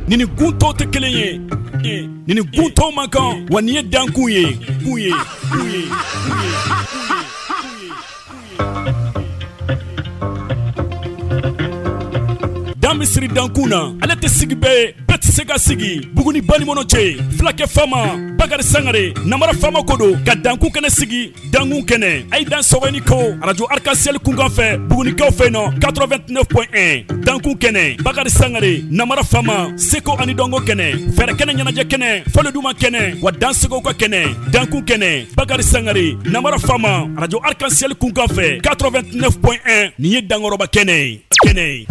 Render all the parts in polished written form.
Ni ni gun tɔw tɛ kelen ye, ni ni gun tɔw man kan, wa nin ye dankun ye, kun ye, kun ye. Dan bɛ siri dankun na, ale tɛ sigi bɛɛ ye, bɛɛ tɛ se ka sigi. Buguni banikɔnɔ cɛ, fulakɛ faama Bakari Sangare, namara faama ko don ka dankun kɛnɛ sigi. Dankun kɛnɛ, a ye dan sɔgɔ ni ko arajo Arc-en-Ciel kunkan fɛ Bugunikaw fɛ nɔ 89.1. Dankun kɛnɛ, Bakari Sangare, namara faama, seko ani dɔnko kɛnɛ, fɛɛrɛ kɛnɛ, ɲɛnajɛ kɛnɛ, fɔli duman kɛnɛ, wa dansegow ka kɛnɛ. Dankun kɛnɛ, Bakari Sangare, namara faama, arajo Arc-en-Ciel kunkan fɛ 89.1. Nin ye dankɔrɔba kɛnɛ ye, kɛnɛ ye.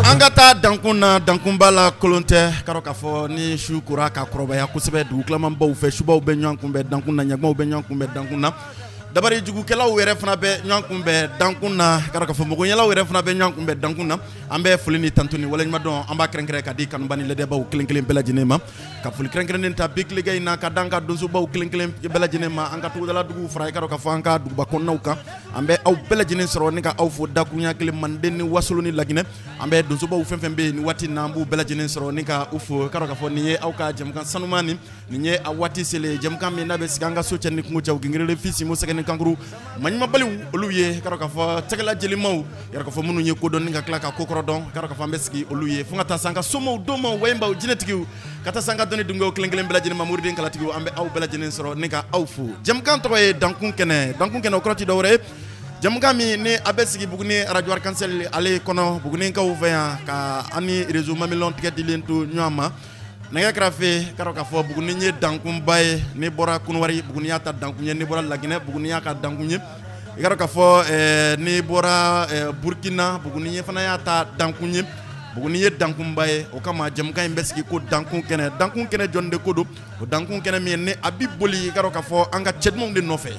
An ka taa dankun na, dankunba la kolon tɛ ka k'a fɔ ni su kora ka kɔrɔbaya kosɛbɛ dugutilamanbaw fɛ, subaw bɛ ɲɔgɔn kunbɛn dankun na, ɲagumaw bɛ ɲɔgɔn kunbɛn dankun na, dabari jugukɛlaw yɛrɛ fana bɛ ɲɔgɔn kunbɛn dankun na, ka k'a fɔ mɔgɔɲɛlaw yɛrɛ fana bɛ ɲɔgɔn kunbɛn dankun na. An bɛ foli ni tantu ni waleɲumandɔn an b'a kɛrɛnkɛrɛn ka di kanuba ni lɛdɛbaw kelen kelen bɛɛ lajɛlen ma, ka foli kɛrɛnkɛrɛnnen ta bi tilegan in na ka da an ka donsobaw kelen kelen bɛɛ lajɛlen ma, an ka togodala duguw fara i ka k'a fɔ an ka duguba kɔnɔnaw kan. An bɛ aw bɛɛ lajɛlen sɔrɔ ni ka aw fo dakunya kelen Manden ni Wasolo ni Laginɛ. An bɛ donsobaw fɛn fɛn bɛ yen ni waati na, an b'u bɛɛ lajɛlen sɔrɔ ni ka u fo ka k'a fɔ nin ye aw ka jɛmukan sanuman nin nin ye a waati selen jɛmukan min n'a bɛ sigi an ka so cɛ ni kungo cɛw gingirili fisi mo sɛgɛ ni kankuru maɲumanbaliw olu ye ka k'a fɔ tɛgɛla jelimaw yɛrɛ k'a fɔ minnu ye kodɔn ni ka tila ka kokɔrɔ dɔn ka k'a fɔ an bɛ sigi olu ye fo ka taa se an ka somaw domaw wayibaw jinɛtigiw ka taa se an ka dɔnni dungew kelen kelen bɛɛ lajɛlen ma, moriden kalatigiw, an bɛ aw bɛɛ lajɛlen sɔrɔ ni ka aw fo. Jɛmukan tɔgɔ ye dankun kɛnɛ. Dankun kɛnɛ o kɔrɔ tɛ dɔwɛrɛ ye, jɛmukan min ni a bɛ sigi Buguni arajo Arc-en-Ciel ale kɔnɔ Bugunikaw fɛ yan, ka an ni réseau Mamelon tigɛ dilen to ɲɔgɔn ma nɛgɛ kɛrɛfɛ. Ka k'a fɔ Buguni ye dankunba ye. N'i bɔra Kɔnɔwari, Buguni y'a ta dankun ye. N'i bɔra Laginɛ, Buguni y'a ka dankun ye. I ka k'a fɔ n'i bɔra Burukina, Buguni ye fana y'a ta dankun ye. Buguni ye dankunba ye. O kama jɛmukan in bɛ sigi ko dankun kɛnɛ. Dankun kɛnɛ jɔn de ko don? O dankun kɛnɛ min ni a bɛ boli, i k'a dɔn k'a fɔ an ka cɛdumanw de nɔfɛ,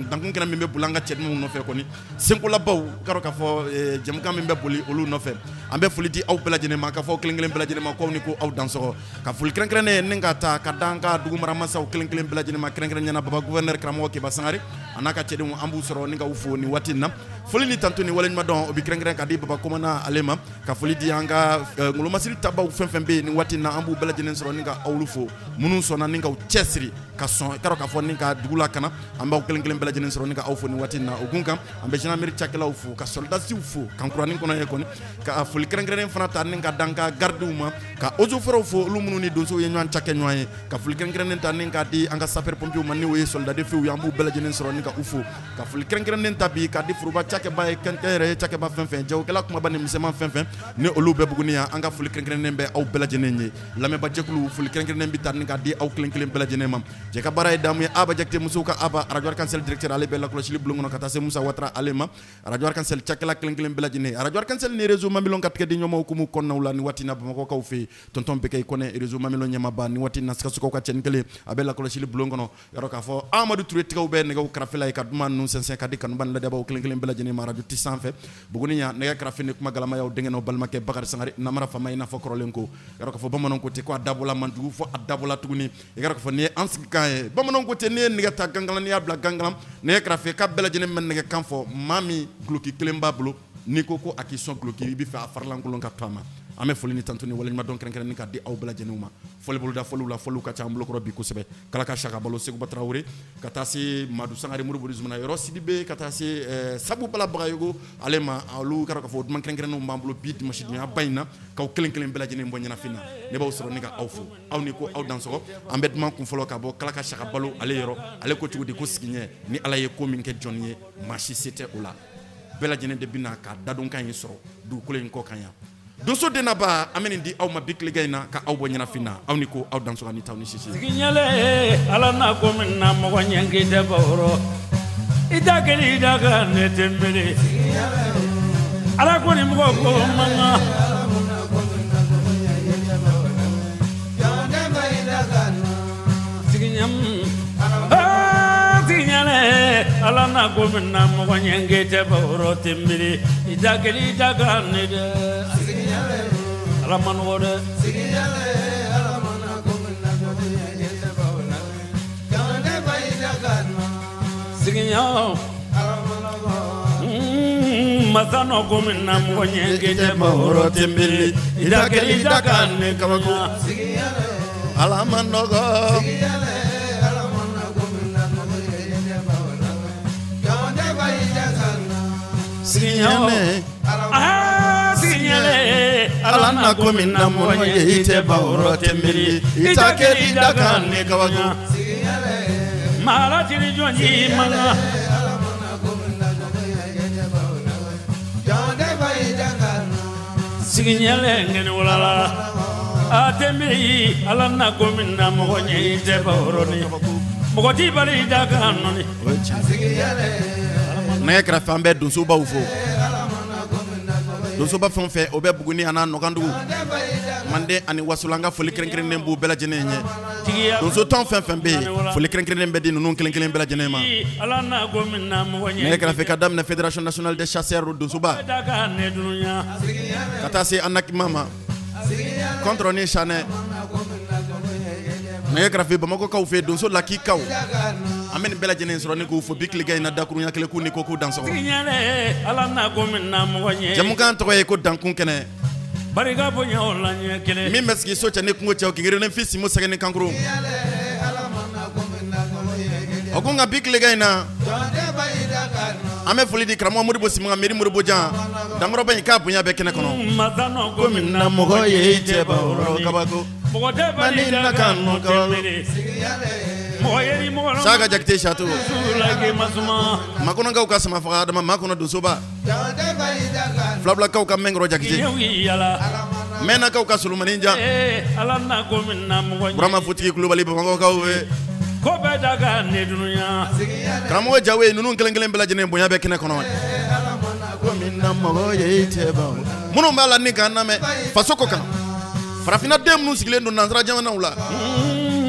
dankun kɛnɛ min bɛ boli an ka cɛdumanw nɔfɛ kɔni, senkolabaw, i k'a dɔn k'a fɔ jɛmukan min bɛ boli olu nɔfɛ. An bɛ foli di aw bɛɛ lajɛlen ma, k'a fɔ kelen kelen bɛɛ lajɛlen ma k'aw ni ko aw dansɔgɔ. Ka foli kɛrɛnkɛrɛnnen ni ka ta ka da an ka dugu maramasaw kelen kelen bɛɛ lajɛlen ma, kɛrɛnkɛrɛnnenya la Baba gouverneur karamɔgɔ Keba Sangare a n'a ka cɛdenw, an b'u sɔrɔ ni ka u fo nin waati in na. Foli ni tantu ni waleɲumandɔn, o bɛ kɛrɛnkɛrɛn ka di Baba commandant ale ma. Ka foli di an ka ngolomasiri tabaw fɛn fɛn bɛ yen nin waati in na, an b'u bɛɛ lajɛlen sɔrɔ ni ka aw fo, minnu sɔnna ni k'u cɛ siri ka sɔn, i k'a dɔn k'a fɔ ni ka dugu lakana. An b'aw kelen kelen bɛɛ lajɛlen sɔrɔ ni ka aw fo nin waati in na. O kun kan, an bɛ gendarmerie cakɛlaw fo, ka sɔrɔdasiw fo kankuranin kɔnɔ ye kɔni, ka foli kɛrɛnkɛrɛnnen fana ta ni ka da an ka gardiw ma, ka eaux et forêts fo, olu minnu ni donsow ye ɲɔgɔn cakɛ ɲɔgɔn ye. Ka foli kɛrɛnkɛrɛnnen ta ni ka di an ka sapeur pompiers ma, ni o ye soldat de feu ye, an b'u bɛɛ lajɛlen sɔrɔ ni ka u fo. Ka foli kɛrɛnkɛrɛnnen ta bi ka di foroba cakɛba ye, kɛnyɛrɛye cakɛba fɛn fɛn, jagokɛla kumaba ni misɛnman fɛn fɛn ni olu bɛ Buguni yan, an ka foli kɛrɛnkɛrɛnnen bɛ aw bɛɛ lajɛlen ye. Lamɛnbaajɛkulu, foli kɛrɛnkɛrɛnnen bɛ ta ni ka di aw kelen kelen bɛɛ lajɛlen ma. Cɛ ka baara ye damu ye, Aba Jakite, musow ka Aba, Radio Arc-en-Ciel directeur, ale bɛ lakɔlɔsili bulon kɔnɔ, ka taa se Musa Watara ale ma, Radio Arc-en-Ciel cakɛla kelen kelen bɛɛ lajɛlen. Radio Arc-en-Ciel ni réseau Mamelon ka tigɛ di ɲɔgɔn ma hukumu kɔnɔnaw la nin waati in na Bamakɔkaw fɛ yen, tonton Bɛkɛ Kɔnɛ, réseau Mamelon ɲɛmaaba nin waati in na, Sikasokaw ka cɛnin kelen, a bɛ lakɔlɔsili bulon kɔnɔ. Yɔrɔ k'a fɔ Amadu Ture tigɛw bɛ nɛgɛw karafe la yen ka duman ninnu sɛnsɛn ka di kanuba ni lajɛbaw kelen kelen bɛɛ lajɛlen ma radio ti sanfɛ Buguni yan. Nɛgɛ karafe ni kuma galama y'aw denkɛ n'aw balimakɛ Bakari Sangare, namara faama i n'a fɔ kɔrɔlen ko. Yɔrɔ k'a fɔ bamananw ko ten ko a dabɔla man jugu fɔ a dabɔla tuguni. I k'a fɔ nin ye an sigikan ye. Bamananw ko ten, n'i ye nɛgɛ ta gangalan, n'i y'a bila gangalan nɛgɛ karafe k'a bɛɛ lajɛlen bɛ nɛgɛ kan fɔ. Maa min duloki kelen b'a bolo, n'i ko ko a k'i sɔn duloki, i bɛ fɛ a farilankolon ka to a ma. An bɛ foli ni tantu ni waleɲumandɔn kɛrɛnkɛrɛnnen ka di aw bɛɛ lajɛlen ma. Fɔli boloda fɔliw la, fɔliw ka ca an bolokɔrɔ bi kosɛbɛ. Kalaka Saka Balo, Seguba Tarawele, ka taa se Madu Sangare, Moribo Zumana Yɔrɔ Sidibe, ka taa se Sabu Bala Bagayogo ale ma, olu k'a dɔn k'a fɔ duman kɛrɛnkɛrɛnnenw b'an bolo bi dimanche ba in na, k'aw kelen kelen bɛɛ lajɛlen bɔ ɲɛnafin na. Ne b'aw sɔrɔ ni ka aw fo, aw ni ko aw dansɔgɔ. An bɛ duman kun fɔlɔ ka bɔ Kalaka Saka Balo ale yɔrɔ. Ale ko cogo di ko sigiɲɛ ni Ala ye ko min kɛ jɔn ye, maa si se tɛ o la. Bɛɛ lajɛlen de bɛna ka dadonkan in sɔrɔ dugukolo in kɔ kan yan. Donso den n'a ba, an bɛ nin di aw ma bi tilegan in na ka aw bɔ ɲɛnafin na. Aw ni ko aw dansɔgɔ ni taw ni sisi. Sigiɲɛlen Ala n'a ko min na mɔgɔ ɲɛ k'i tɛ baro i da kelen i da kan ne tɛ miiri Ala ko ni mɔgɔ ko man kan. Ala n'a ko min na mɔgɔ ɲɛ k'i tɛ baro tɛ miiri i da kelen i da kan ne dɛ Ala man nɔgɔ dɛ. Sigiɲɔgɔn masa nɔ ko min na mɔgɔ ɲɛ k'i tɛ baro tɛ miiri i da kelen i da kan ne kabako Ala man nɔgɔ. Sigiɲɔgɔn Ala n'a ko min na mɔgɔ ɲɛ i tɛ baro tɛ miiri i da kelen i da kan ne kabako Mara jiri jɔn ji man kan. Sigiɲɛlen ŋɛni wulala a tɛ miiri Ala n'a ko min na mɔgɔ ɲɛ i tɛ baro ni mɔgɔ t'i bali i da kan nɔni. Nɛgɛ kɛrɛfɛ, an bɛ donsobaw fo. Donsoba fɛn o fɛn o bɛ Buguni a n'a nɔkandugu, Manden ani Wasola, an ka foli kɛrɛnkɛrɛnnen b'u bɛɛ lajɛlen ye. Donso tɔn fɛn fɛn bɛ yen, foli kɛrɛnkɛrɛnnen bɛ di ninnu kelen kelen bɛɛ lajɛlen ma. Nɛgɛ kɛrɛfɛ, ka daminɛ Fédération nationale des chasseurs donsoba, ka taa se ANACIMA ma, contre ni sanɛ. Nɛgɛ kɛrɛfɛ, Bamakɔkaw fɛ, donso lakikaw, an bɛ nin bɛɛ lajɛlen sɔrɔ ni k'u fo bi tilegan in na dakurunya kelen k'u ni ko k'u dansɔgɔ. Jɛmukan tɔgɔ ye ko dankun kɛnɛ. Barika bonya o la ɲɛ kelen. Min bɛ sigi so cɛ ni kungo cɛ, kingirin fi simu sɛgɛ ni kankuru o ko. Nka bi tilegan in na, an bɛ foli di karamɔgɔ Modibo Simaga, miiri Modibo Jan, dankɔrɔba in k'a bonya bɛ kɛnɛ kɔnɔ. Ko min na mɔgɔ ye cɛba kabako Saka Jakite Sato, Makɔnɔkaw ka sama faga Adama Makɔnɔ donsoba, Filabilakaw ka Mɛnkɔrɔ Jakite, Mɛnakaw ka Solomani Jan, Burama Futigi Kulubali, Bamakɔkaw ye karamɔgɔ Jawe, ninnu kelen kelen bɛɛ lajɛlen bonya bɛ kɛnɛ kɔnɔ. Minnu b'a la ni k'an lamɛn faso kɔ kan, farafinna den minnu sigilen don nansara jamanaw la.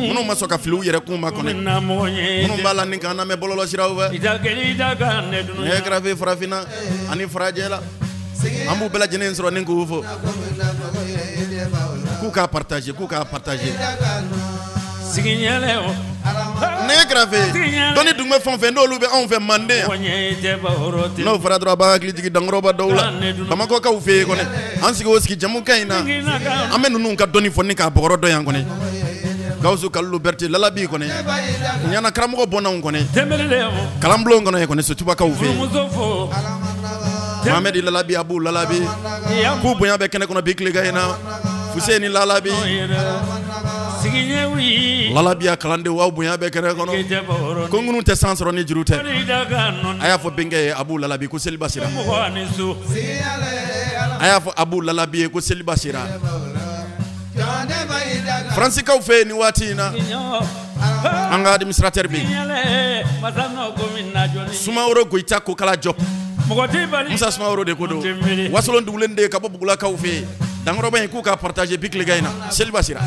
Minnu ma sɔn ka fili u yɛrɛ kun ma kɔni, minnu b'a la ni k'an lamɛn bɔlɔlɔsiraw fɛ, nɛgɛ kɛrɛfɛ farafinna ani farajɛla, an b'u bɛɛ lajɛlen sɔrɔ ni k'u fo k'u k'a partager, k'u k'a partager. Nɛgɛ kɛrɛfɛ dɔnni dun bɛ fɛn o fɛn n'olu bɛ anw fɛ Manden yan, n'o fɔra dɔrɔn a b'an hakili jigin dankɔrɔba dɔw la Bamakɔkaw fɛ yen kɔni, an sigi o sigi jamukan in na, an bɛ ninnu ka dɔnni fɔ ni k'a bɔgɔrɔ dɔn yan kɔni. Gawusu Kalilu Berete Lalabi kɔni, ɲana karamɔgɔ bɔnnaw kɔni, kalanbulon kɔnɔ yen kɔni, Sotubakaw fɛ yen, Mohamɛdi Lalabi, Abu Lalabi, k'u bonya bɛ kɛnɛ kɔnɔ bi tilegan in na, Fuseni Lalabi, Lalabiya kalandenw, aw bonya bɛ kɛnɛ kɔnɔ, ko ŋunu tɛ san sɔrɔ ni juru tɛ. A y'a fɔ bɛnkɛ ye Abu Lalabi ko seliba sera, a y'a fɔ Abu Lalabi ye ko seliba sera. Faransikaw fɛ yen nin waati in na, an ka administrateur bɛ yen, Sumaworo Goyita Kokala Jɔp, Musa Sumaworo de ko don, Wasolon dugulen de ka bɔ Bugulakaw fɛ yen, dankɔrɔba in k'u ka partager bi tilegan in na, seliba sera.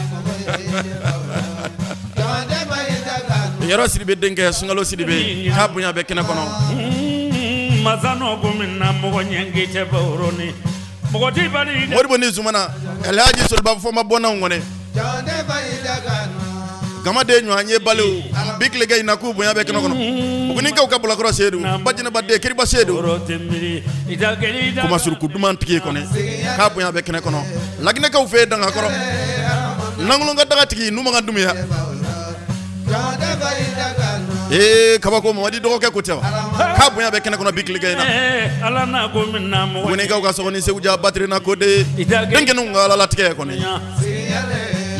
Yɔrɔ Sidibe denkɛ Sunkalo Sidibe k'a bonya bɛ kɛnɛ kɔnɔ. Modibo ni Zumana Alhaji Soliba Fɔnba bɔnnaw kɔni, gamaden ɲɔgɔn ye baliw bi tilegan in na k'u bonya bɛ kɛnɛ kɔnɔ. Bugunikaw ka Bolokɔrɔ Sedu, Bajinaba den Kiriba Sedu, Kumasuruku duman tigi kɔni k'a bonya bɛ kɛnɛ kɔnɔ. Laginɛkaw fɛ yen Dangakɔrɔ, Lankolon ka daga tigi Numakan Dunbiya. Ee kabako Mamadi dɔgɔkɛ ko tɛ wa, k'a bonya bɛ kɛnɛ kɔnɔ bi tilegan in na. Bugunikaw ka Sɔgɔni Segu ja Batirina Kode, denkɛninw ka Ala latigɛ kɔni,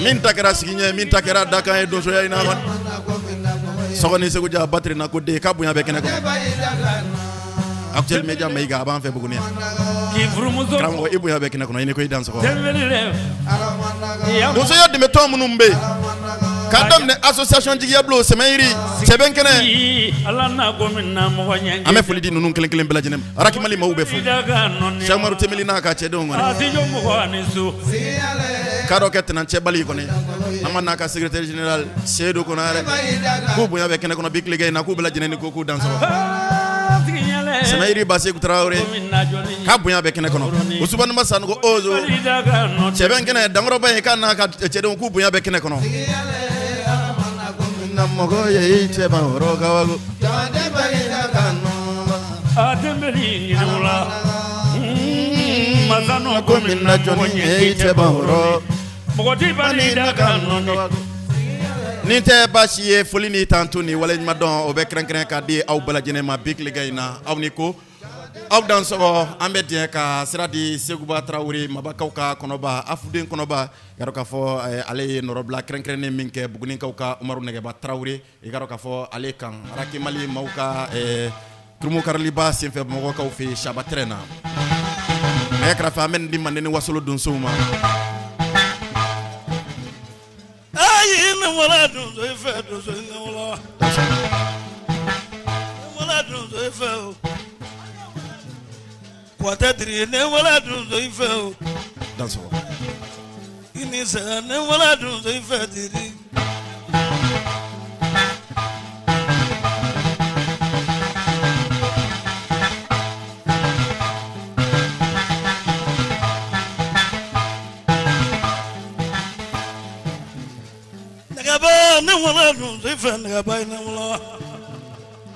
min ta kɛra sigi ɲɛ, min ta kɛra dakan ye donsoya in na kɔni. Sɔgɔni Segu ja Batirina Kode k'a bonya bɛ kɛnɛ kɔnɔ. Actuel Media Mayiga a b'an fɛ Buguni yan. K'i furumuso Karamɔgɔ i bonya bɛ kɛnɛ kɔnɔ, i ni ko i dansɔgɔ. Donsoya dɛmɛtɔn minnu bɛ yen k'a daminɛ association Jigiyabulon Sɛmɛyiri Cɛbɛn kɛnɛ, Ala n'a ko min na mɔgɔ ɲɛ an bɛ foli di ninnu kelen kelen bɛɛ lajɛlen ma. Arakimali maaw bɛ fo, Cheikh Umaru Temeli n'a ka cɛdenw kɔni, k'a dɔ kɛ tɛnɛn cɛbali kɔni, an ma n'a ka secrétaire général Seydou Konare k'u bonya bɛ kɛnɛ kɔnɔ bi tilegan in na, k'u bɛɛ lajɛlen ni ko k'u dansɔgɔ. Sɛmɛyiri Baseku Tarawele k'a bonya bɛ kɛnɛ kɔnɔ. Usumani Sanogo Ozo Cɛbɛn kɛnɛ dankɔrɔba in k'a n'a ka cɛdenw k'u bonya bɛ kɛnɛ kɔnɔ. Na mɔgɔ ye cɛba yɔrɔ kabako. Ko min na jɔnni ye cɛba yɔrɔ. Nin tɛ baasi ye, foli ni tantu ni waleɲuman dɔn o bɛ kɛrɛnkɛrɛn ka di aw bɛɛ lajɛlen ma bi tilegan in na. Aw ni ko aw dansɔgɔ. An bɛ diɲɛ ka sira di Seguba Tarawele mabakaw ka kɔnɔba, afuden kɔnɔba, i k'a fɔ ale ye nɔrɔbila kɛrɛnkɛrɛnnen min kɛ Bugunikaw ka Umaru Nɛgɛba Tarawele, i k'a dɔn k'a fɔ ale kan Arakimali maaw ka kurunbonkariliba senfɛ Bamakɔkaw fɛ yen Saba terrain na. Nɛgɛ kɛrɛfɛ an bɛ nin di Manden ni Wasolo donsow ma. Ayi ne wala donso i fɛ donso ne wala ne wala donso i fɛ o Kɔntɛ diri ne wala donso i fɛ o Dansɔgɔ. I ni sɛgɛn ne wala donso i fɛ diri. Nɛgɛba ne wala donso i fɛ nɛgɛba ne wala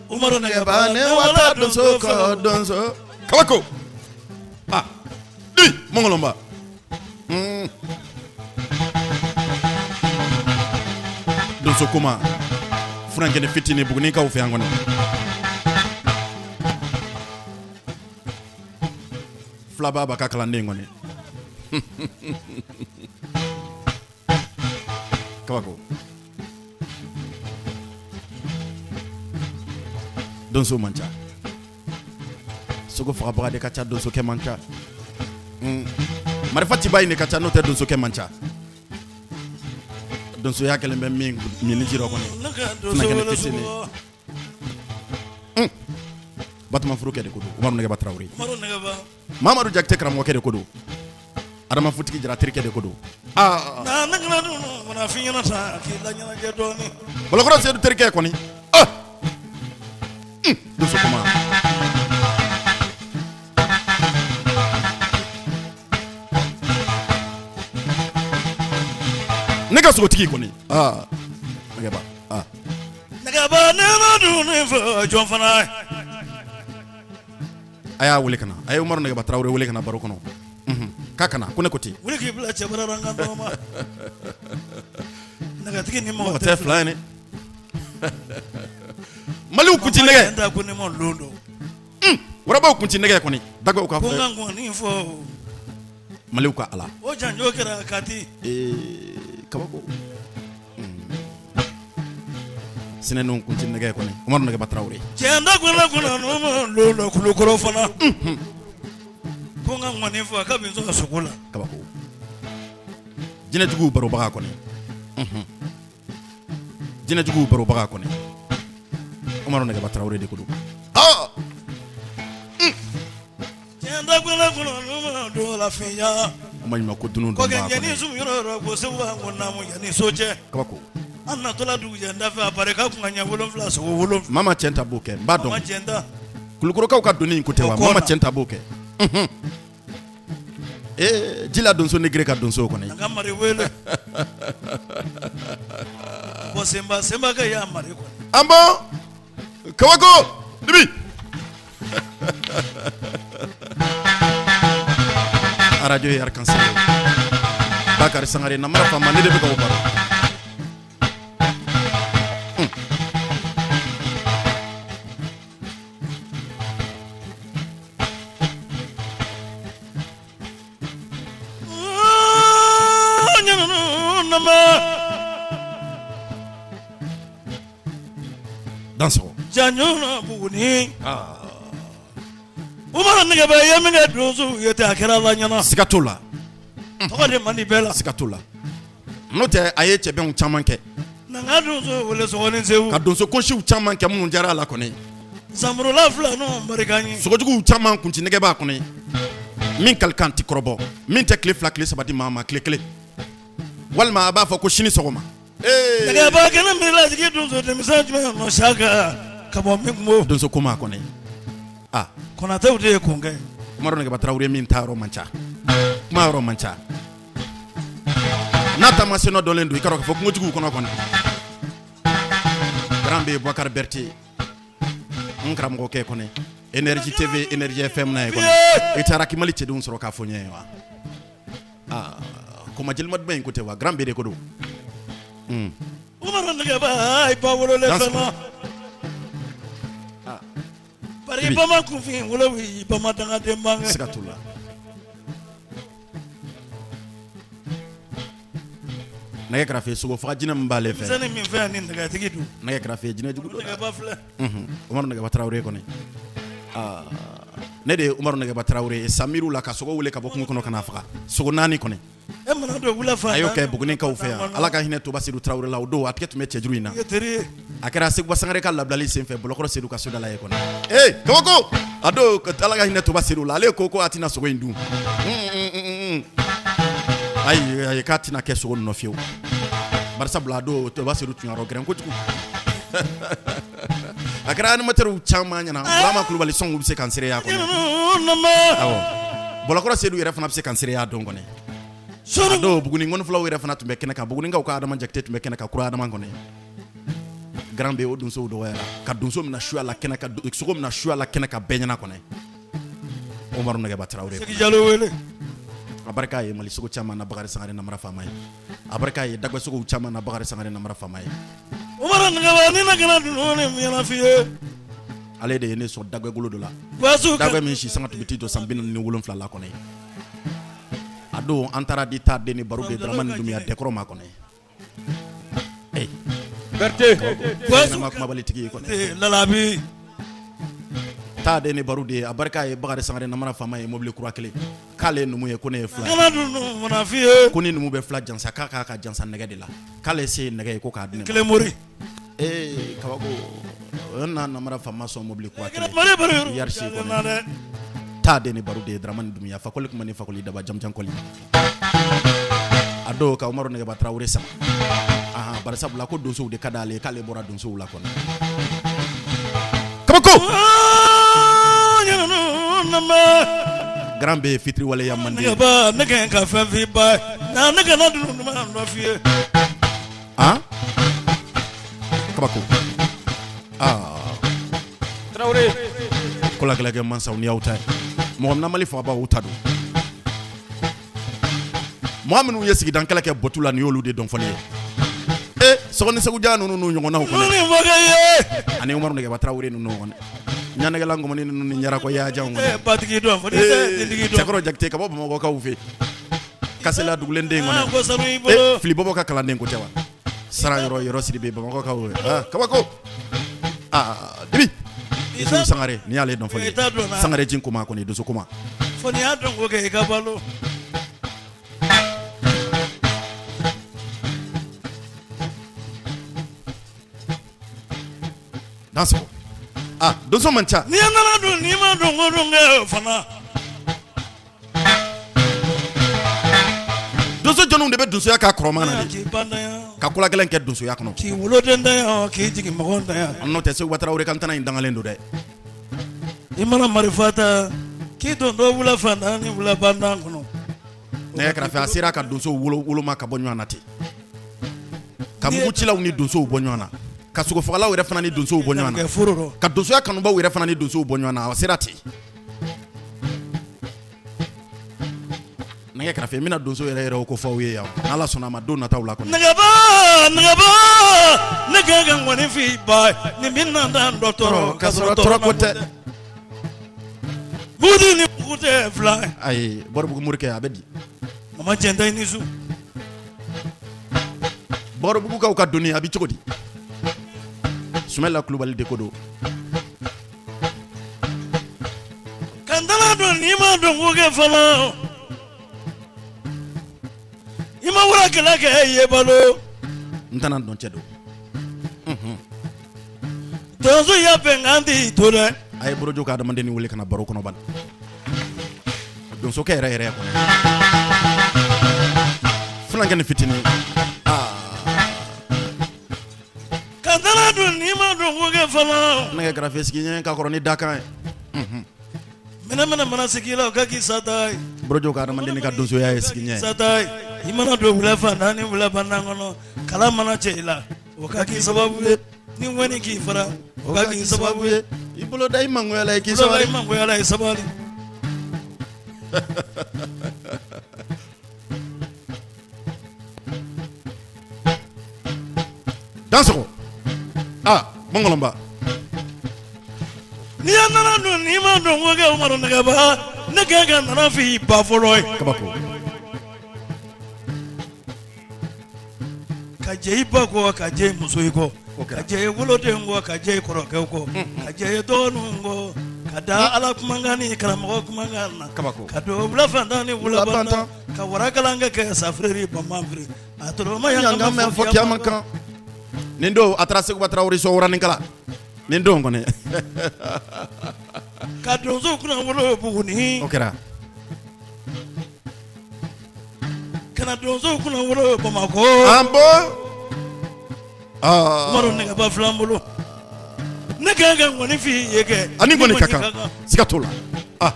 Umaru nɛgɛba ne wala donso kɔ donso kabako ah di mɔngɔlɔnba donso kuma furankɛni fitinin Bugunikaw fɛ yan kɔni. Filaba b'a ka kalanden kɔni kabako donso man ca, sogo fagabaga de ka ca, donsokɛ man ca. Marifa ciba in de ka ca, n'o tɛ donsokɛ man ca. Donsoya kɛlen bɛ min min ji kɔni funankɛnin fitinin Batuma furukɛ de ko don, Umaru Nɛgɛba Tarawele, Mamadu Jakite karamɔgɔkɛ de ko don. Adama Futigi Jara terikɛ de ko don. Aa Bɔlɔkɔrɔ Seyidu terikɛ kɔni. Ah! Donso kuma. Ne ka sogotigi kɔni. Aa Nɛgɛba. Aa. Nɛgɛba ne ma dumuni fɔ jɔn fana ye. A y'a wele ka na a ye Umaru Nɛgɛba Tarawele wele ka na baro kɔnɔ k'a ka na ko ne ko ten wuli k'i bila cɛbara la n ka dɔgɔma nɛgɛtigi ni mɔgɔ tɛ fila ye ne Maliw kun ti nɛgɛ ta ko ne ma lon don warabaw kun ti nɛgɛ kɔni dagɛw ka ko n ka nkɔni fɔ Maliw ka Ala o janjo kɛra Kati ee kabako Sinɛninw kun ti nɛgɛ kɔni Umaru Nɛgɛba Tarawele cɛ da ko ne kunna n'o ma lon don Kulukɔrɔ fana ko n ka nkɔni fɔ k'a bɛ n sɔrɔ sogo la kabako jinɛjuguw barobaga kɔni jinɛjuguw barobaga kɔni Umaru Nɛgɛba Tarawele de ko don aa cɛ da ko ne kunna n'o ma don la finya o ma ɲuman ko dunun ko dɔnbaga kɛ kɔni ni sun yɔrɔ yɔrɔ ko segu b'an ko naamu yanni so cɛ kabako an natɔla dugujɛ da fɛ a barika kun ka ɲɛ 7 sogo 7 mama cɛnta b'o kɛ n b'a mama dɔn cɛnta Kulukorokaw ka doni in ko tɛ wa O mama kɔnna. cɛnta b'o kɛ ee jila donso ni gere ka donso kɔni an ka mari wele ko senba senba ka y'a mari kɔni an bɔn kabako dibi arajo ye arc-en-ciel ye Bakari Sangare namara faama ne de bɛ ka o baro Dansɔgɔ janjo Buguni Umaru Nɛgɛba ye min kɛ donsow ye ten a kɛra la ɲɛna siga t'o la tɔgɔ de man di bɛɛ la siga t'o la n'o tɛ a ye cɛbɛnw caman kɛ na ka donso wele sɔgɔnin segu ka donso kosiw caman kɛ minnu diyara a la kɔni zanmurula fila n'o barika ɲi sogojuguw caman kun ti nɛgɛ b'a kɔni min kalikan ti kɔrɔbɔ min tɛ tile 2 tile 3 di maa ma tile 1 walima a b'a fɔ ko sini sɔgɔma ee Nɛgɛba kɛnɛ min lajigi donso denmisɛn jumɛn nɔ saka ka bɔ min kungo donso ko ma kɔni aa Konatɛw de ye kun kɛ Umaru Nɛgɛba Tarawele min ta yɔrɔ man ca kuma yɔrɔ man ca n'a taama sen nɔ dɔnlen don i ka dɔn k'a fɔ kungojuguw kɔnɔ kɔni Grand B Boubacar Berté n karamɔgɔkɛ kɔni Énergie TV Énergie FM na ye kɔni i taara k'i Mali cɛdenw sɔrɔ k'a fɔ n ye wa aa koma jelima duman in ko tɛ wa Grand B de ko don Umaru Nɛgɛba i ba wololen fɛn na bari i ba ma kunfin wolo i ba ma dangaden bange siga t'o la nɛgɛ karafe sogo faga jinɛ min b'ale fɛ denmisɛnnin min fɛn ni nɛgɛtigi don nɛgɛ karafe jinɛ jugu don Nɛgɛba filɛ Umaru Nɛgɛba Tarawele kɔni aa ne de ye Umaru Nɛgɛba Tarawele ye Samiru la ka sogo wele ka bɔ kungo kɔnɔ ka n'a faga sogo 4 kɔni e mana don wula a y'o kɛ Bugunikaw fɛ yan Ala ka hinɛ Toba Sedu Tarawele la o don a tigɛ tun bɛ cɛjuru in na ye teri ye a kɛra Seguba Sangare ka labilali senfɛ Bɔlɔkɔrɔ Sedu ka soda la ye kɔni ee kabako a don Ala ka hinɛ Toba Sedu la ale ko ko a tɛna sogo in dun ayi ayi k'a tɛna kɛ sogo nɔ fiyewu bari sabula a don Toba Sedu tun yɔrɔ gɛrɛn kojugu a kɛra animateurs caman ɲɛna Burama Kulubali sɔngu bɛ se ka n seereya kɔni awɔ Bɔlɔkɔrɔ Sedu yɛrɛ fana bɛ se ka n seereya don kɔni a don Buguni ŋɔnifɔlaw yɛrɛ fana tun bɛ kɛnɛ kan Bugunikaw ka Adama Jakite tun bɛ kɛnɛ kan Kura Adama kɔni Grand B o donsow dɔgɔyara ka donso minɛ suya la kɛnɛ kan sogo minɛ suya la kɛnɛ kan bɛɛ ɲɛna kɔni Umaru Nɛgɛba Tarawele Segi Jalo wele a barika ye Mali sogo caman na Bakari Sangare namara faama ye a barika ye dagɛ sogow caman na Bakari Sangare namara faama ye Umaru Nɛgɛba ni ne kɛra dunun ni ɲɛna f'i ye ale de ye ne sɔn dagɛ golo dɔ la Wasu dagɛ min si sanga tun bɛ t'i jɔ san 47 la kɔni a don an taara di taa den ni baro de Dramani Dunbiya dɛkɔrɔ ma kɔni Berete ma kumabali tigi ye kɔni lalabi taa den ni baro de a barika ye Bakari Sangare namara faama ye mobili kura kelen k'ale ye numu ye ko ne ye fila ye kana dunun fana f'i ye ko ni numu bɛ fila jansa k'a k'a ka jansa nɛgɛ de la k'ale se ye nɛgɛ ye ko k'a di ne ma kelen mori ee kabako o na namara faama sɔn mobili kura kelen mori baro Yarisi kɔni. na dɛ taa den ni baro de ye Dramani Dunbiya fakɔli kuma ni fakɔli daba jamujan kɔli A don ka Umaru Nɛgɛba Tarawele sama bari sabula ko donsow de ka d'ale ye, k'ale bɔra donsow la kɔni. Kabako grand bɛ fitiriwaleya man di. Ne ka fɛn f'i ba ne kana dunun duman dɔ f'i ye. Han, kabako aa. Tarawele kolakɛlɛkɛ mansaw ni y'aw ta ye, mɔgɔ na Mali faamaw ta don, mɔgɔ minnu ye sigidan kɛlɛ kɛ bɔtu la, nin y'olu de dɔn fɔli ye. E sɔgɔni Segujan ninnu n'u ɲɔgɔnnaw kɔnɔ, ani Umaru Nɛgɛba Tarawele ninnu kɔnɔ, ɲanɛgɛla ŋɔmɔni ninnu ni ɲarakɔ yajanw kɔnɔ, batigi dɔn cɛkɔrɔ Jakite ka bɔ Bamakɔkaw fɛ, Kasela dugulen den kɔnɔ, fili bɔbɔ ka kalanden ko tɛ wa? Sara yɔrɔ yɔrɔ Sidibe Bamakɔkaw ye. Kabako aa dibi Yusufu Sangare, nin y'ale dɔn fɔli ye. Sangare jin koma kɔni, donso koma. Fo n'i y'a dɔn ko kɛ i ka balo. Dansɔgɔ aa, donso man ca. N'i nana dun, n'i ma dɔn ko dun kɛ fana. Donso jɔnw de bɛ donsoya k'a kɔrɔma na de, ka kolagɛlɛn kɛ donsoya kɔnɔ, k'i woloden tanya, k'i jigi mɔgɔ tanya. N'o tɛ, Seguba Tarawele ka ntana in dangalen don dɛ. I mana marifa ta k'i don dɔ wula fantan ni wula bantan kɔnɔ. Nɛgɛ kɛrɛfɛ, a sera ka donsow woloma ka bɔ ɲɔgɔn na ten, ka mugucilaw ni donsow bɔ ɲɔgɔn na, ka sogofagalaw yɛrɛ fana ni donsow bɔ ɲɔgɔn na, ka donsoya kanubaw yɛrɛ fana ni donsow bɔ ɲɔgɔn na. A sera ten. Nɛgɛ kɛrɛfɛ, n bɛna donso yɛrɛ yɛrɛ o ko fɔ aw ye yan, n'Ala sɔnna a ma, don nataw la kɔni. Nɛgɛba, nɛgɛba, ne ka ka ŋɔni f'i ba nin bɛ na dan dɔ tɔɔrɔ ka sɔrɔ tɔɔrɔ ko tɛ. Bugudi ni bugu tɛ fila. Ayi, Bɔribugu morikɛ, a bɛ di. Mama cɛn i ni su. Bɔribugukaw ka doni, a bɛ cogo di? Sumala Kulubali de ko don. Ka ntana don, n'i ma dɔn ko kɛ fana, i ma wura kɛlɛ kɛ i ye balo. N tɛna dɔn, cɛ don. Donso ya bɛnkan t'i to dɛ. A ye borojo ka adamaden wele ka na baro kɔnɔ bani, donsokɛ yɛrɛ yɛrɛ kɔnɔ, funankɛ ni fitinin. Ka ntana dun, n'i ma dɔn ko kɛ fana. Nɛgɛ kɛrɛfɛ, sigi ɲɛ ka kɔrɔ ni dakan ye. Minɛ minɛ mana sigi la, o ka k'i sata ye. Borojo ka adamaden ka donsoya ye sigi ɲɛ. Sata ye. I mana don wula fantan ni wula bantan kɔnɔ, kala mana cɛ i la, o ka k'i sababu ye. Ni ŋɔni k'i fara, o ka k'i sababu ye. I bolo da i mangoya la, i k'i sabali. I mangoya la, i sabali. Dansɔgɔ aa, Mɔngɔlɔnba. N'i ya nana dun, n'i ma dɔn ko kɛ, Umaru Nɛgɛba, ne ka ka nana f'i ba fɔlɔ ye. Kabako. Ka jɛ i ba kɔ, ka jɛ i muso i kɔ, ka jɛ i woloden kɔ, ka jɛ i kɔrɔkɛw kɔ, ka jɛ i dɔgɔninw kɔ, ka da Ala kumakan ni karamɔgɔ kumakan na. Kabako. Ka don wula fantan ni wula bantan, ka warakalan kɛ safureri banbanfiri a tɔrɔma. Yankan mɛn fɔ kiyama kan. Nin don a taara Seguba Tarawele so waranikala nin don kɔni. Ka donso kunna wolo Buguni. O kɛra. Ka na donso kunna wolo Bamakɔ. An bɔ. Umaru Nɛgɛba filan bolo, ne ka ka ŋɔni f'i ye kɛ. Ani ŋɔni ka kan, siga t'o la. Ah,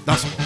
Dansɔgɔ.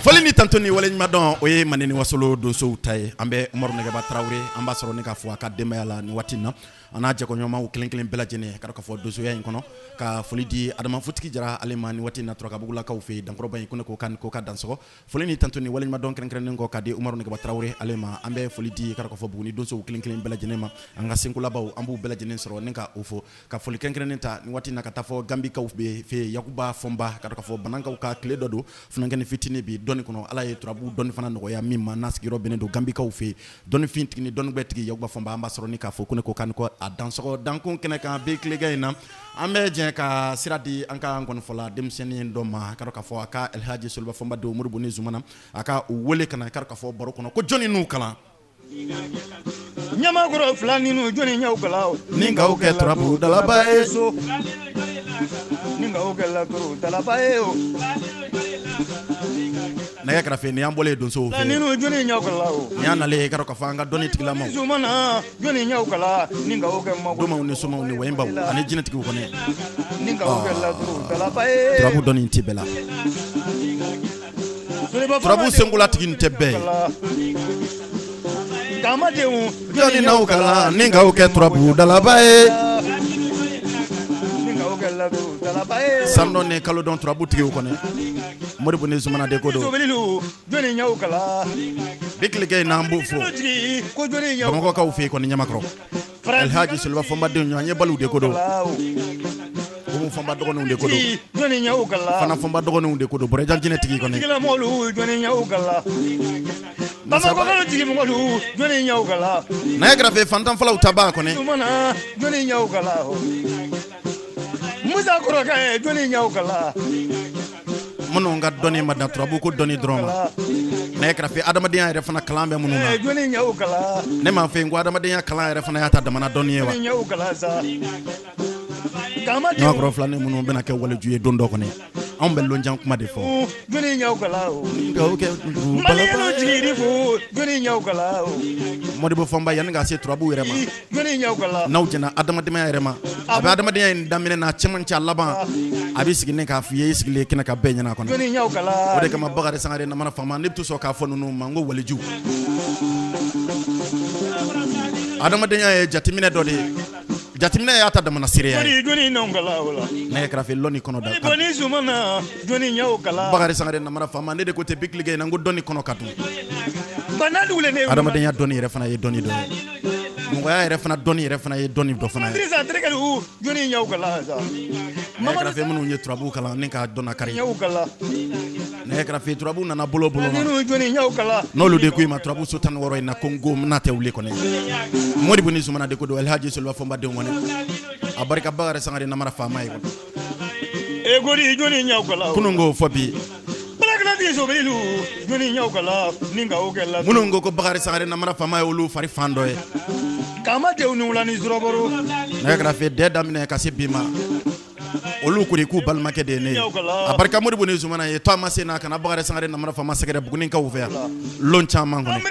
Foli ni tanto ni waleɲuman dɔn, o ye Manden ni Wasolo donsow ta ye. An bɛ Umaru Nɛgɛba Tarawele, an b'a sɔrɔ ne k'a fɔ a ka denbaya la nin waati in na, a n'a jɛkɔɲɔgɔnmaw kelen kelen bɛɛ lajɛlen, ka k'a fɔ donsoya in kɔnɔ, ka foli di Adama Futigi Jara ale ma nin waati in na Turakabugulakaw fɛ yen, Dankɔrɔba in ko ne ko ko ka dansɔgɔ. Foli ni tanto ni waleɲuman dɔn kɛrɛnkɛrɛnnen kɔ ka di Umaru Nɛgɛba Tarawele ale ma, an bɛ foli di ka k'a fɔ Buguni donsow kelen kelen bɛɛ lajɛlen ma. An ka senkolabaw, an b'u bɛɛ lajɛlen sɔrɔ ni ka o fo, ka foli kɛrɛnkɛrɛnnen ta nin waati in na ka taa fɔ Gambikaw bɛ fɛ, Yakuba Fɔnba, ka k'a fɔ Banankaw ka tile dɔ don, funankɛnin fitinin bi dɔnni kɔnɔ. kɔnɔ. Ala ye turabu dɔnni fana nɔgɔya min ma, n'a sigiyɔrɔ bɛnnen don Gambikaw fɛ yen, dɔnnifin tigi ni dɔnnibɛ tigi Yakuba Fɔnba, an b'a sɔrɔ ni k'a fɔ ko ne ko k'an ko a dansɔgɔ dankun kɛnɛ kan bi tilegan in na. An bɛ jɛ ka sira di an ka nkɔnifɔla denmisɛnnin dɔ ma, ka k'a fɔ a ka Alhaji Soliba Fɔnba denw Modibo ni Zumana, a ka u wele ka na, ka k'a fɔ baro kɔnɔ ko jɔnni n'u kalan. Ɲamakɔrɔ fila ninnu jɔnni y'aw kalan? Ni k'aw kɛ turabu dalaba ye so, ni k'aw kɛ laturu dalaba ye o. Nɛgɛ kɛrɛfɛ ni an bɔlen donsow fɛ ninnu jɔnni y'aw kalan o? Ni y'an nalen, i ka k'a fɔ an ka dɔnni tigilamaw Zumana jɔnni y'aw kalan ni k'aw kɛ mago domaw ni somaw ni wɛnbaw ani jinɛtigiw kɔni ni k'aw kɛ laturu dalaba ye. Turabu dɔnni tɛ bɛɛ la. Turabu senkolatigi nin tɛ bɛɛ ye. Jɔnni n'aw kalan ni k'aw kɛ turabu dalaba ye? San dɔn ni kalo dɔn turabu tigiw kɔni, Modibo ni Zumana de ko don. Bi tilegan in na, an b'o fɔ Bamakɔkaw fɛ yen kɔni, Ɲamakɔrɔ, Alhaji Soliba Fɔnba denw, ɲɔgɔn ye baliw de ko don, Umu Fɔnba dɔgɔninw de ko don, Fana Fɔnba dɔgɔninw de ko don, Bɔrɛjan jinɛ tigi kɔni. Nɛgɛ kɛrɛfɛ fantan falaw ta b'a kɔni. Musa kɔrɔkɛ jɔnni y'aw kalan? Minnu ka dɔnni ma dan turabu ko dɔnni dɔrɔn ma, nɛgɛ kɛrɛfɛ adamadenya yɛrɛ fana kalan bɛ minnu na. Jɔnni y'aw kalan? Ne m'a fɔ yen ko adamadenya kalan yɛrɛ fana y'a ta damana dɔnni ye wa? Jɔnni y'aw kalan sa? Ɲamakɔrɔ filanin minnu bɛna kɛ waliju ye don dɔ kɔni, anw bɛ lonjan kuma de fɔ. Jɔnni y'aw kalan o? Maliyɛnw jigin fo, jɔnni y'aw kalan o? Modibo Fɔnba, yanni ka se turabu yɛrɛ ma, n'aw jɛna adamadenya yɛrɛ ma, a bɛ adamadenya in daminɛ n'a cɛmancɛ, a laban, a bɛ sigi ne k'a f'i ye, i sigilen kɛnɛ ka bɛɛ ɲɛna kɔnɔ. O de kama Bakari Sangare Namara Faama, ne bɛ to sɔn k'a fɔ ninnu ma n ko waliju. Adamadenya ye jateminɛ dɔ de ye, jateminɛ y'a ta damana seereya ye. Nɛgɛ kɛrɛfɛ lɔnni kɔnɔ da Bakari Sangare Namara Faama, ne de ko ten bi tilegan in na n ko dɔnni kɔnɔ ka dun. Adamadenya dɔnni yɛrɛ fana ye dɔnni dɔ ye, mɔgɔya yɛrɛ fana dɔnni yɛrɛ fana ye dɔnni dɔ fana ye. Nɛgɛ kɛrɛfɛ minnu ye turabu kalan ni k'a dɔn kari, nɛgɛ kɛrɛfɛ turabu nana bolo bolo n'olu de ko i ma turabu so 16 in na ko n ko n'a tɛ wuli kɔni. Modibo ni Zumana de ko don, Alhaji Soliba Fɔnba denw kɔni, a barika Bakari Sangare Namara Faama ye. Kunun ko fɔ bi, minnu ko ko Bakari Sangare Namara Faama ye olu fari fan dɔ ye, nɛgɛ kɛrɛfɛ dɛ daminɛ ka se bi ma, olu ko k'u balimakɛ de ye ne ye. A barika Modibo ni Zumana ye, to a ma se n'a kana Bakari Sangare Namara Faama sɛgɛrɛ Bugunikaw fɛ yan lon caman kɔnɔ.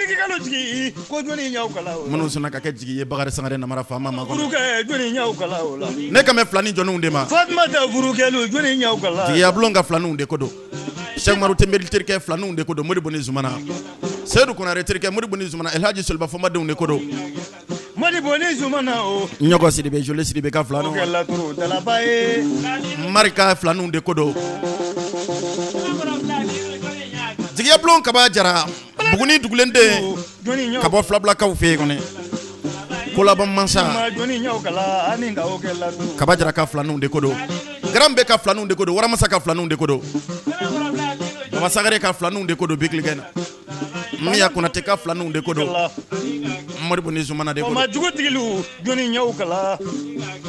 Minnu sɔnna ka kɛ jigi ye Bakari Sangare Namara Faama ma kɔnɔ, ne kan bɛ filanin jɔnniw de ma? Jigiya bulon ka filaninw de ko don, Sɛki Umaru Tenbeli terikɛ filaninw de ko don, Modibo ni Zumana, Seyidu Konare terikɛ Modibo ni Zumana, Elhaji Soliba Fɔnba denw de ko don. Modibo ni Zumana o. Ɲɔgɔn Sidibe, Joli Sidibe ka filaninw, Marika filaninw de ko don. Jigiya bulon Kaba Jara, Buguni dugulen den ka bɔ filabilakaw fɛ yen kɔni, kolaban mansa Kaba Jara ka filaninw de ko don, Garan bɛ ka filaninw de ko don, Waramasa ka filaninw de ko don, Baba Sagare ka filaninw de ko don bi tilegan in na, Miya Konate ka filaninw de ko don, Modibo ni Zumana de ko don.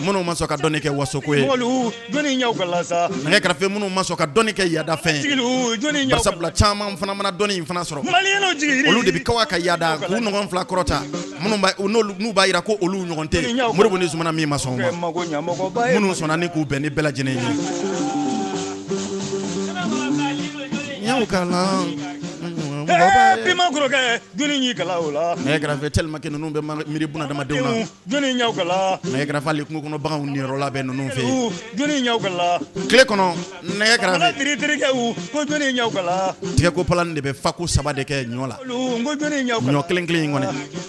Minnu ma sɔn ka dɔnni kɛ wasoko ye, nɛgɛ kɛrɛfɛ minnu ma sɔn ka dɔnni kɛ yaadafɛn ye, barisabula caman fana mana dɔnni in fana sɔrɔ, olu de bɛ kawa ka yaada k'u nɔgɔn fila kɔrɔta, minnu b'a n'u b'a jira ko olu ɲɔgɔn tɛ yen. Modibo ni Zumana min ma sɔn o ma, minnu sɔnna ni k'u bɛn ni bɛɛ lajɛlen ye. Y'aw kalan. Bima kɔrɔkɛ jɔnni y'i kalan o la? Nɛgɛ kɛrɛfɛ tellement que ninnu bɛ miiri bunadamadenw na. Jɔnni y'aw kalan? Nɛgɛ kɛrɛfɛ hali kungo kɔnɔ baganw niyɔrɔla bɛ ninnu fɛ yen. Jɔnni y'aw kalan? Tile kɔnɔ, nɛgɛ kɛrɛfɛ. Tiri terikɛw ko jɔnni y'aw kalan? Tigɛko palani de bɛ fako saba de kɛ ɲɔ la. Ko jɔnni y'aw kalan? Ɲɔ kelen kelen in kɔni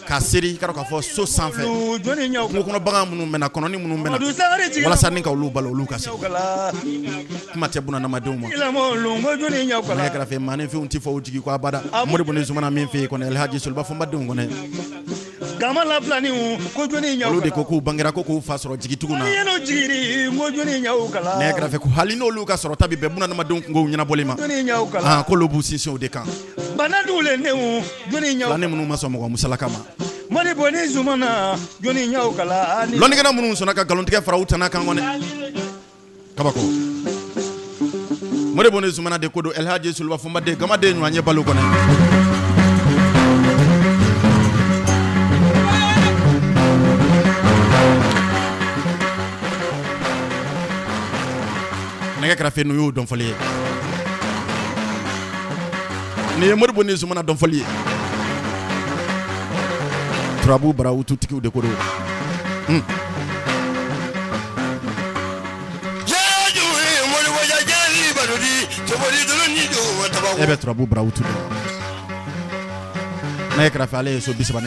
ka seri, i ka dɔn k'a fɔ so sanfɛ. Jɔnni y'aw kungo kɔnɔ bagan minnu bɛ na, kɔnɔni minnu bɛ na, walasa ni ka olu balo, olu ka se. Kuma tɛ bunadamadenw ma. Nɛgɛ kɛrɛfɛ maaninfinw tɛ fɔ u jigi kɔ abada. Modibo ni Zumana min fɛ yen kɔni, Alhaji Soliba Fɔnba denw kɔni. Gama filani ko jɔnni Olu de ko k'u bangera ko k'u fa sɔrɔ jigitugu na. Jigin ko jɔnni ɲɛ kala. Nɛgɛ kɛrɛfɛ ko hali n'olu ka sɔrɔta bɛ bɛn bunadamadenw kunkow ɲɛnabɔli ma. Jɔnni ɲɛ kala. K'olu b'u sinsin o de kan. Bana dugulen jɔnni ɲɛ. Filanin minnu ma sɔn mɔgɔ musalaka ma. Moribo ni Zumana jɔnni ɲɛ kala. Lɔnnikɛla minnu sɔnna ka nkalontigɛ fara u tana kan kɔni. Kabako. Moribo ni Zumana de ko don El Hadji Suluba Fɔnba den Gamaden ɲɔgɔn ye balo kɔnɔ. Nɛgɛ kɛrɛfɛ n'u y'o dɔnfɔli ye. Nin ye Moribo ni Zumana dɔnfɔli ye. Turabu barawutu tigiw de ko don. E bɛ turabu barawutu dɔn. Nɛgɛ kɛrɛfɛ ale ye so 32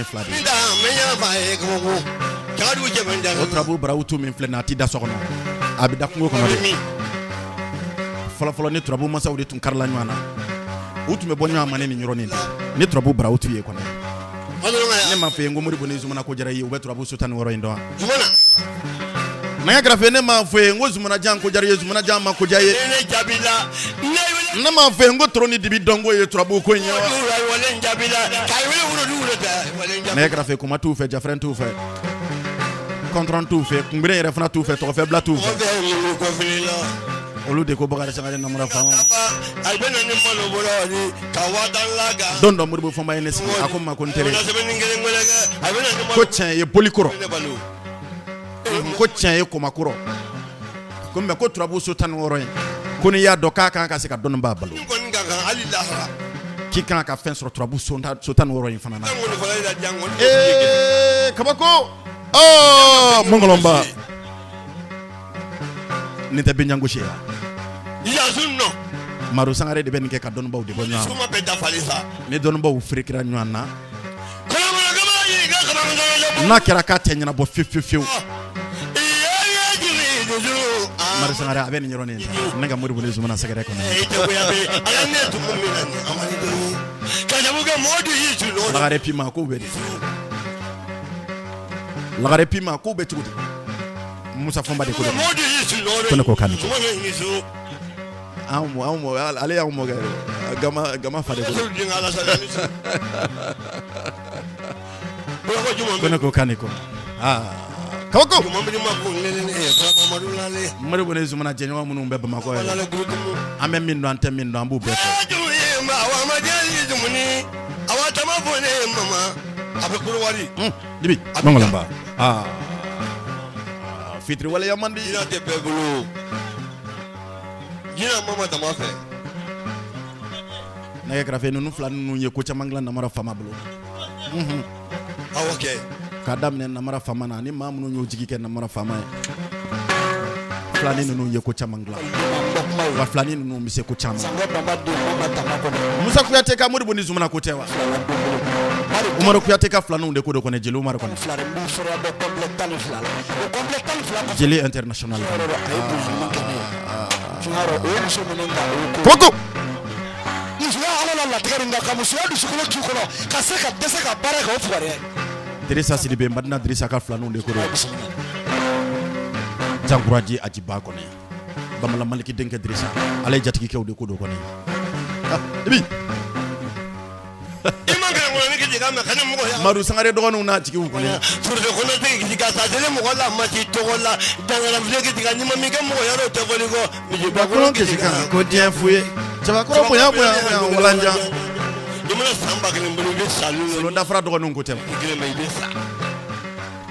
de ye. O turabu barawutu min filɛ nin ye a tɛ da so kɔnɔ, a bɛ da kungo kɔnɔ de. Fɔlɔfɔlɔ ni turabu masaw de tun karila ɲɔgɔn na, u tun bɛ bɔ ɲɔgɔn ma ni nin yɔrɔnin de ni turabu barawutu ye kɔnɔ. Ne m'a fɔ i ye n ko Moribo ni Zumana ko diyara i ye, u bɛ turabu so 16 in dɔn wa? Nɛgɛ kɛrɛfɛ ne m'a fɔ i ye n ko Zumana jan ko diyara i ye, Zumana jan ma ko diya i ye. Ne m'a fɔ i ye n ko toro ni dibi dɔnko ye turabu ko in ye wa? Nɛgɛ kɛrɛfɛ kuma t'u fɛ, jafɛrɛn t'u fɛ, kɔntɔrɔn t'u fɛ, kunbere yɛrɛ fana t'u fɛ, tɔgɔfɛbila t'u fɛ. Olu de ko Bakari Sangare namara faama. Don dɔ Moribo Fɔnba ye ne sigi, a ko n ma ko n teri, ko tiɲɛ ye boli kɔrɔ, ko tiɲɛ ye koma kɔrɔ, ko mais ko turabu so 16 in, ko n'i y'a dɔn k'a kan ka se ka dɔnnibaa balo, k'i kan ka fɛn sɔrɔ turabu so 16 in fana na. Ee kabako, ɔɔ mɔngɔlɔnba, nin tɛ benjangosi ye wa? Madu Sangare de bɛ nin kɛ ka dɔnnibaw de bɔ ɲɔgɔn na. Ni dɔnnibaw ferekera ɲɔgɔn na, n'a kɛra k'a tɛ ɲɛnabɔ fiyewu fiyewu fiyewu, Madu Sangare a bɛ nin yɔrɔnin ta ne ka Moribo ni Zumana sɛgɛrɛ kɔnɔ. Lagare Pima kow bɛ di? Lagare Pima kow bɛ cogo di? Musa Fɔnba de ko don. Ko ne ko k'a ni ko. Anw ale y'anw mɔkɛ ye, Gama Gama fa de ko don. Ko ne ko k'a ni ko. Aa kabako. Moribo ni Zumana jɛɲɔgɔn minnu bɛ Bamakɔ yan, an bɛ min dɔn an tɛ min dɔn, an b'u bɛɛ fɔ. Dibi Mangolomba, aa fitiriwaleya man di. Jinɛ tɛ bɛɛ bolo, jinɛ mama dama fɛ. Nɛgɛ kɛrɛfɛ ninnu fila ninnu ye ko caman dilan namara faama bolo. Awɔ kɛ. K'a daminɛ namara faama na, ni maa minnu y'u jigi kɛ namara faama ye, filanin ninnu ye ko caman dilan, wa filanin ninnu bɛ se ko caman. Musa Kuyate ka Moribo ni Zumana ko tɛ wa? Umaru Kuyate ka filaninw de ko don kɔni, jeli Umaru kɔni, jeli international. Koko musoya ala la latigɛ nin ka musoya dusukolo k'i kɔnɔ ka se ka dɛsɛ ka baara kɛ o fugariya ye. Dirisa Sidibe, Madina Dirisa ka filaninw de ko don. Jankuraji ajiba kɔni, Bamala Maliki denkɛ Dirisa, ale ye jatigikɛw de ko don kɔni. Ibi I ma kɛ kɔnɔ ni k'i ka mɛn kana mɔgɔ ya. Madu Sangare dɔgɔninw n'a jigiw kɔni. Furuse kɔnɔ tɛ k'i ka taa deli mɔgɔ la ma t'i tɔgɔ la dangara filɛ k'i ka n'i ma min kɛ mɔgɔ ya o tɛ fɔli kɔ. Misibakolon kesi kan ko diɲɛ fu ye, cɛbakɔrɔ bonya bonya bonya walanjan. I mana san 1000 bolo i bɛ sa. Solon dafara dɔgɔninw ko tɛ wa? Kelen bɛ i bɛ sa.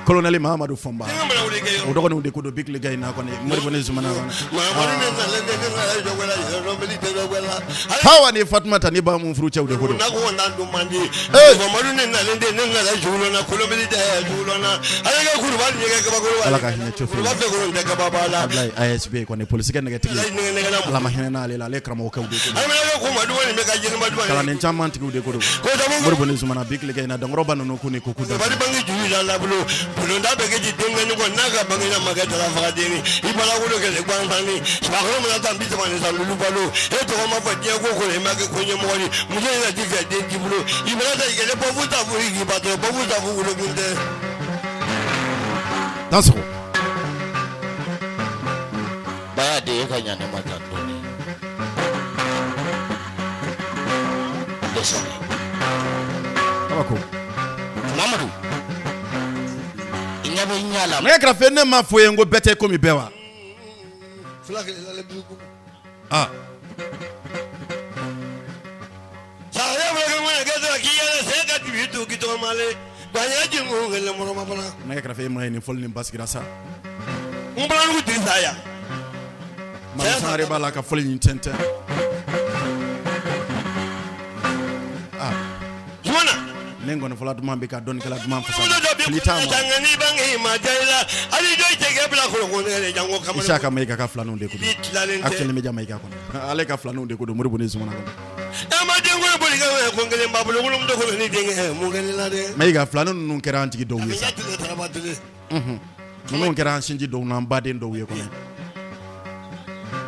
Colonel Mahamadu Fɔnba, Denkɛ mana wuli kɛ o dɔgɔninw de ko don bi tile in na kɔni, Moribo ni Zumana kɔni. Mahamadu ne nalen ne nana jɔgɔla yɔrɔbili tɛ dɔgɔla. Hawa ni Fatumata ni ba mun furucɛw de ko don. Na ko na dun man di. Ee. Mamadu ne nalen de ne nana jugulɔna kolobili tɛ jugulɔna. Ale ka kuruba ni ɲɛgɛn kabakolo. Ala ka hinɛ cofe. Kuruba fɛ kolon tɛ kababa la. Ablaye ASB kɔni, polisikɛ nɛgɛtigi. Ala nɛgɛ nɛgɛ la. Ala ma hinɛ n'ale la, ale karamɔgɔkɛw de ko don. Ale ka ko ma dugu nin bɛ ka jeliba dugu. Kalanden caman tigiw de ko don. Ko jamu Moribo ni Zumana bi tile in na dankɔrɔba ninnu ko ni ko k'u da. Bari bange juru la la bolo. Bulonda bɛ kɛ denkɛ kɔ n'a ka bange ma kɛ dalafagaden i balakolo kɛlɛ gansan sabakɔrɔ mana tan 30 ni san 5 balo e tɔgɔ ma fɔ diɲɛ ko ko i ma kɛ ko ɲɛmɔgɔ ye muso in ti fɛ den t'i bolo i mana taa i kɛlɛ bɔfu ta fo i k'i ba tɔ bɔfu ta fo wolokun tɛ. Dansɔgɔ. Baya de e ka ɲa ne ma tan dɔɔni. Dɛsɛ. Kabako. Mamadu. I ɲɛ bɛ ɲɛ la. Nɛgɛ kɛrɛfɛ ne m'a fɔ ye n ko bɛɛ tɛ komi bɛɛ wa. Fila kelen lale bi kun. Ah. Sariya bolo kɛ ŋɔnɛ kɛ sɔrɔ k'i yɛlɛ sɛ ka dibi to k'i tɔgɔ male. Gbanya jingu kelen mɔrɔ ma fana. Nɛgɛ kɛrɛfɛ e ma ye nin fɔli nin basigira sa. N balanugu Dirisa yan. Madu Sangare b'a la ka fɔli nin tɛntɛn. Ah. Zumana. Ne nkɔnifɔla duman bɛ ka dɔnnikɛla duman fasa. Muso dɔ bɛ Fili t'a ma. Tangani bange ma diya i la. Hali jɔ i cɛkɛ bila kolokon nɛgɛ jango kamalen. Isaka Mayiga ka filaninw de ko don. I tilalen tɛ. Actuel Media Mayiga kɔnɔ. Ale ka filaninw de ko don Modibo ni Zumana kɔnɔ. E ma den kɔnɔ boli ka ko kelen b'a bolo wolomuso kɔnɔ ni denkɛ mun kɛlen la dɛ. Mayiga filanin ninnu kɛra an jigi dɔw ye sa. A bɛ ɲɛ tile taraba tile. Unhun. Ninnu kɛra an sinji dɔw n'an baden dɔw ye kɔnɔ.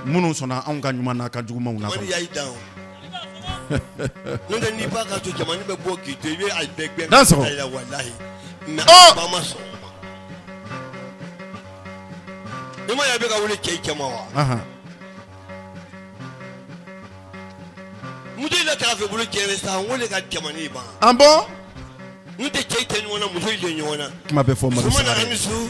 Minnu sɔnna anw ka ɲuman n'a ka jugumanw na Wari kɔnɔ. y'a i dan o. N'o tɛ n'i ba ka to jamani bɛ bɔ k'i to i bɛ a bɛɛ gɛn. Dansɔgɔ. Ka taa i la walahi. Mais Ɔ! ba ma sɔn o ma. I ma ye a bɛ ka wuli cɛ cɛ ma wa. Ahan. Muso in la karafe bolo cɛ sa n ko de ka jamani ban. Ah bon? N'o tɛ cɛ tɛ ɲɔgɔn na muso in tɛ ɲɔgɔn na. Kuma bɛ fɔ Madu Zumana Sangare. an ni su.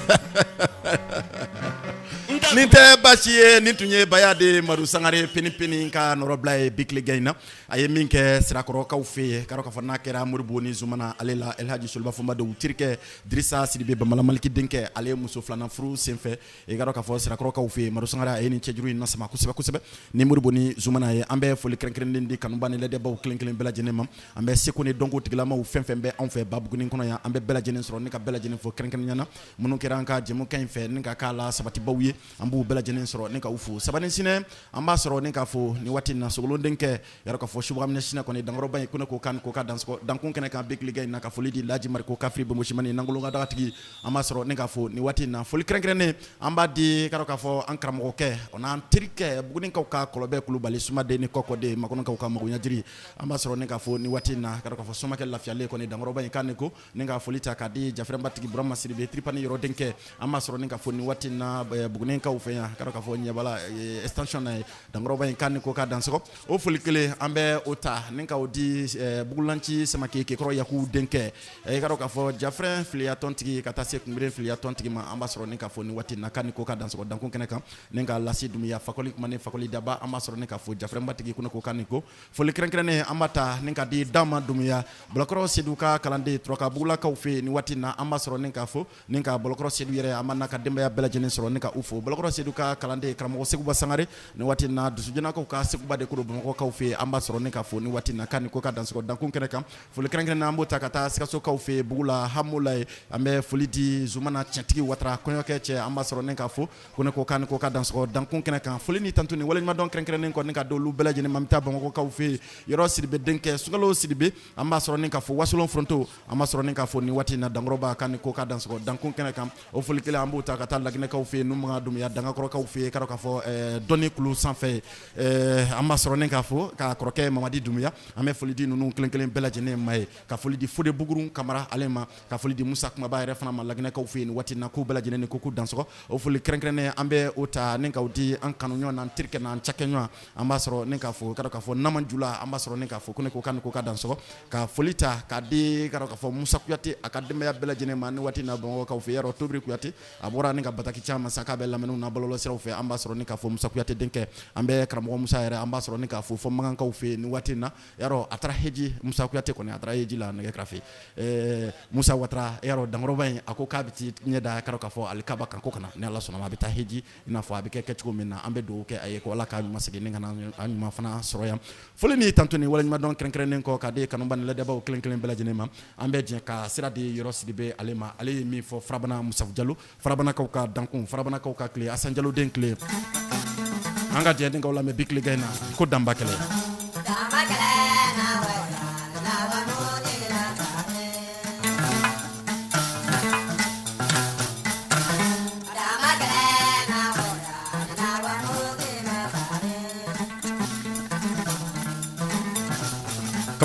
N t'a Nin tɛ baasi ye nin tun ye Bayade Madu Sangare peni peni ka nɔrɔbila ye bi tilegan in na a ye min kɛ Sirakɔrɔkaw fɛ yen k'a dɔn k'a fɔ n'a kɛra Modibo ni Zumana ale la Elhaji Soliba Fɔnba de u terikɛ Dirisa Sidibe Bamala Maliki denkɛ ale ye muso filanan furu senfɛ i k'a dɔn k'a fɔ Sirakɔrɔkaw fɛ yen Madu Sangare a ye nin cɛjuru in nasama kosɛbɛ kosɛbɛ ni Modibo ni Zumana ye an bɛ foli kɛrɛnkɛrɛnnen di kanuba ni lajɛbaw kelen kelen bɛɛ lajɛlen ma an bɛ seko ni dɔnko tigilamaw fɛn fɛn bɛ anw fɛ Babuguni kɔnɔ yan an bɛ bɛɛ lajɛlen sɔrɔ ni ka bɛɛ lajɛlen fo kɛrɛnkɛrɛnnenya na minnu kɛra an ka jɛmukan in fɛ ni ka k'a la sabatibaw ye an b'u bɛɛ lajɛlen sɔrɔ ni ka u fo Sabani Sinɛ an b'a sɔrɔ ni k'a fo nin waati in na Sogolon denkɛ yɔrɔ k'a fɔ subaga sinɛ kɔni dankɔrɔba in ko ne ko kan ko ka dansɔgɔ dankun kɛnɛ kan bi tilegan in na ka foli di Laji Mariko kafiri bonbosimani nangolo ka dagatigi an b'a sɔrɔ ni k'a fo nin waati in na foli kɛrɛnkɛrɛnnen an b'a di k'a dɔn k'a fɔ an karamɔgɔkɛ o n'an terikɛ Bugunikaw ka kɔlɔbɛ Kulubali Sumaden ni Kɔkɔden Makɔnɔkaw ka magoɲɛjiri an b'a sɔrɔ ni k'a fo nin waati in na k'a dɔn k'a fɔ somakɛ lafiyalen kɔni dankɔrɔba in kan ne ko ni ka foli ta k'a di Jafɛrɛnbatigi Burama Sidibe Tripani yɔrɔ denkɛ an b'a sɔrɔ ni k'a fo nin waati in na Bugunikaw fɛ yan k'a dɔn k'a fɔ ɲɛbala extension na ye dankɔrɔba in kan ni ko ka dansɔgɔ o foli kelen an bɛ o ta ni k'o di Bugulanci Samake Kekɔrɔ Yaku denkɛ i k'a dɔn k'a fɔ Jafɛrɛn filiya tɔntigi ka taa se Kunbere filiya tɔntigi ma an b'a sɔrɔ ni k'a fo nin waati in na kan ni ko ka dansɔgɔ dankun kɛnɛ kan ni ka lasi Dunbiya fakɔli kuma ni fakɔli daba an b'a sɔrɔ ni k'a fo Jafɛrɛnbatigi ko ne ko kan ni ko foli kɛrɛnkɛrɛnnen an b'a ta ni ka di Dama Dunbiya Bolokɔrɔ Sedu ka kalanden Turakabugulakaw fɛ yen nin waati in na an b'a sɔrɔ ni k'a fo ni ka Bolokɔrɔ Sedu yɛrɛ an b'a n'a ka denbaya bɛɛ lajɛlen sɔrɔ ni ka u fo Bolokɔrɔ Sedu ka kalanden karamɔgɔ Seguba Sangare nin waati in na Dusujɛnakaw ka Seguba de ko don Bamakɔkaw fɛ yen an b'a sɔrɔ ni k'a fo nin waati in na k'a ni ko ka dansɔgɔ dankun kɛnɛ kan foli kɛrɛnkɛrɛnnen an b'o ta ka taa Sikasokaw fɛ yen Bugula Hamo la yen an bɛ foli di Zumana Cɛntigi Watara kɔɲɔkɛ cɛ an b'a sɔrɔ ni k'a fo ko ne ko k'a ni ko ka dansɔgɔ dankun kɛnɛ kan foli ni tantu ni waleɲumandɔn kɛrɛnkɛrɛnnen kɔni ka d'olu bɛɛ lajɛlen ma an bɛ taa Bamakɔkaw fɛ yen Yɔrɔ Sidibe denkɛ Sungalo Sidibe an b'a sɔrɔ ni k'a fo Wasolon Foronto an b'a sɔrɔ ni k'a fo nin waati in na dankɔrɔba k'a ni ko ka dansɔgɔ dankun kɛnɛ kan o foli kelen an b'o ta ka taa Laginɛkaw fɛ yen Numaga Dunbiya Dangakɔrɔkaw fɛ yen k'a dɔn k'a fɔ dɔnni kulu sanfɛ an b'a sɔrɔ ni k'a fo ka kɔrɔkɛ Mamadi Dunbiya an bɛ foli di ninnu kelen kelen bɛɛ lajɛlen ma ye ka foli di Fode Bugurun Kamara ale ma ka foli di Musa Kumaba yɛrɛ fana ma Laginɛkaw fɛ yen nin waati in na k'u bɛɛ lajɛlen ni ko k'u dansɔgɔ o foli kɛrɛnkɛrɛnnen an bɛ o ta ni k'o di an kanuɲɔgɔn n'an terikɛ n'an cakɛɲɔgɔn an b'a sɔrɔ ni k'a fo k'a dɔn k'a fɔ Namanjula an b'a sɔrɔ ni k'a fo ko ne ko k'a ni ko ka dansɔgɔ ka foli ta k'a di k'a dɔn k'a fɔ Musa Kuyate a ka denbaya bɛɛ lajɛlen ma ni waati in na Bamakɔkaw fɛ yarɔ Tobiri Kuyate a bɔra ni ka bataki caman sa k'a bɛ lamɛnniw na bɔlɔlɔsiraw fɛ an b'a sɔrɔ ni k'a fo Musa Kuyate denkɛ an bɛ karamɔgɔ Musa yɛrɛ an b'a sɔrɔ ni k'a fo fo Makankaw fɛ yen ni waati in na yarɔ a taara heji Musa Kuyate kɔni a taara heji la nɛgɛ karafe Musa Watara yarɔ dankɔrɔba in a ko k'a bɛ t'i ɲɛ da k'a dɔn k'a fɔ alikaba kan ko ka na ni Ala sɔnna a bɛ taa heji i n'a fɔ a bɛ kɛ kɛcogo min na an bɛ dugawu kɛ a ye ko Ala k'a ɲuman segin ni ka na a ɲuman fana sɔrɔ yan foli ni tantu ni waleɲumandɔn kɛrɛnkɛrɛnnen kɔ k'a di kanuba ni lajɛbaw kelen kelen bɛɛ lajɛlen ma an bɛ jɛ ka sira di Yɔrɔ Sidibe ale ma ale ye min fɔ Farabana Musafu Jalo Farabanakaw ka dankun Farabanakaw ka tile Asan Jalo den tile an ka jɛ k'aw lamɛn bi tilegan in na ko danba kɛlɛ.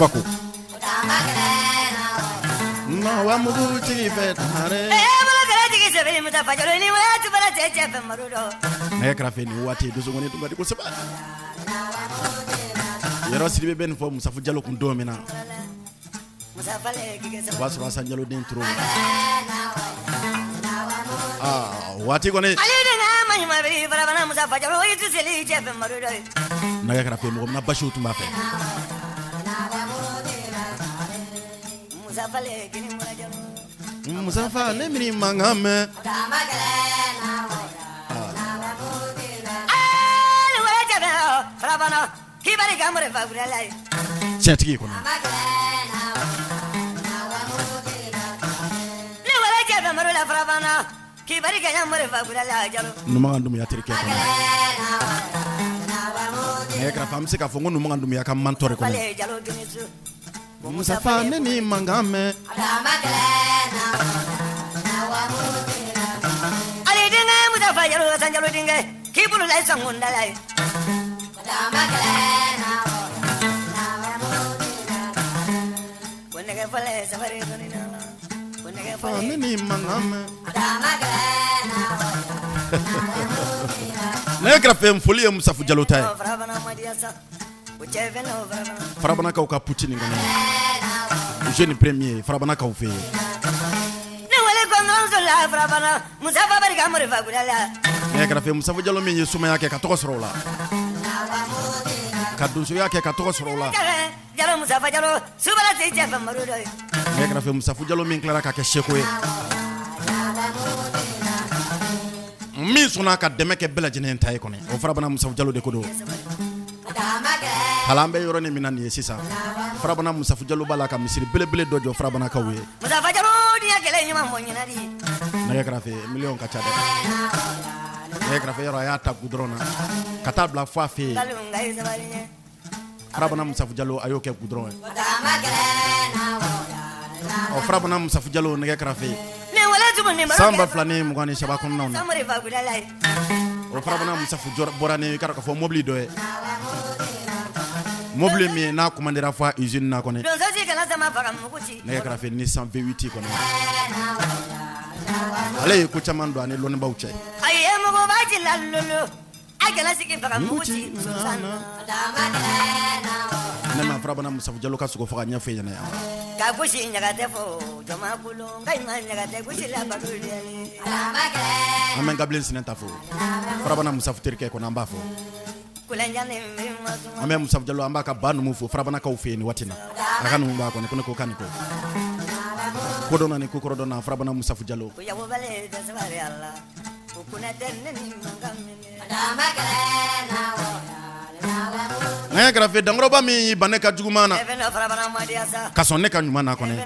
Kabako. Na wa mugu tigi fɛ tare. Nɛgɛ kɛrɛfɛ nin waati dusukun tun ka di kosɛbɛ. Yɔrɔ Sidibe bɛ nin fɔ Musafu Jalo kun don min na, o b'a sɔrɔ Asan Jalo den toro. Aa, waati kɔni. Nɛgɛ kɛrɛfɛ mɔgɔ min na basiw tun b'a fɛ. Musafa ne mini mankan mɛn. Tiɲɛtigi kɔnɔ. Numakan Dunbuya terikɛ kɔnɔ. Nɛgɛ kɛrɛfɛ an bɛ se k'a fɔ ko Numakan Dunbuya ka mantɔ de kɔnɔ. Musafa ne ni mankan mɛn. Ali denkɛ Musafa Jalo Asan Jalo denkɛ k'i bolo la sankunda la ye. Ko nɛgɛ fɔlɔ safari dɔnni na. Ko nɛgɛ fɔlɔ. Ne ni mankan mɛn. Nɛgɛ kɛrɛfɛ foli ye Musafu Jalo ta ye. Farabanakaw ka puti nin kɔnɔ. Jeune premier Farabanakaw fɛ yen. Ne wele kɔngɔnso la Farabana Musafa barika morifa gudala. Nɛgɛ kɛrɛfɛ Musafu Jalo min ye sumaya kɛ ka tɔgɔ sɔrɔ o la. Ka donsoya kɛ ka tɔgɔ sɔrɔ o la. Jalo Musafa Jalo subala tɛ cɛ fɛ maro dɔ ye. Nɛgɛ kɛrɛfɛ Musafu Jalo min tilara ka kɛ seko ye. Min sɔnna ka dɛmɛ kɛ bɛɛ lajɛlen ta ye kɔni, o Farabana Musafu Jalo de ko don. Hali an bɛ yɔrɔ min na nin ye sisan, Farabana Musafu Jalo b'a la ka misiri belebele dɔ jɔ Farabanakaw ye. Musafa Jalo diɲɛ kɛlɛ ɲuman mɔ ɲɛna di. Nɛgɛ kɛrɛfɛ miliyɔn ka ca dɛ. Nɛgɛ kɛrɛfɛ yɔrɔ a y'a ta goudron na ka taa bila fo a fɛ yen. Farabana Musafu Jalo a y'o kɛ goudron ye. Ɔ Farabana Musafu Jalo nɛgɛ kɛrɛfɛ san 2023 kɔnɔnaw na, o Farabana Musafu bɔra ni k'a fɔ mobili dɔ ye, mobili min n'a commandera fɔ usine na kɔni. Nɛgɛ kɛrɛfɛ Nissan V8 kɔni, ale ye ko caman don ani lɔnnibaw cɛ. Ne ma Farabana Musafu Jalo ka sogo faga ɲɛfɔ ɲɛna yan. Ka gosi ɲaga tɛ fɔ jamakulu nka ma ɲaga tɛ gosi la balo. An bɛ Gabilen Sinɛnta fo, Farabana Musafu terikɛ kɔni an b'a fo. An bɛ Musafu Jalo an b'a ka ba numu fo Farabanakaw fɛ yen nin waati na. A ka numu b'a kɔni ko ne ko kan nin ko. Kodɔn ni kokɔrɔ dɔn na Farabana Musafu Jalo. Nɛgɛ kɛrɛfɛ dankɔrɔba min y'i ban ne ka juguman na ka sɔn ne ka ɲuman na kɔni.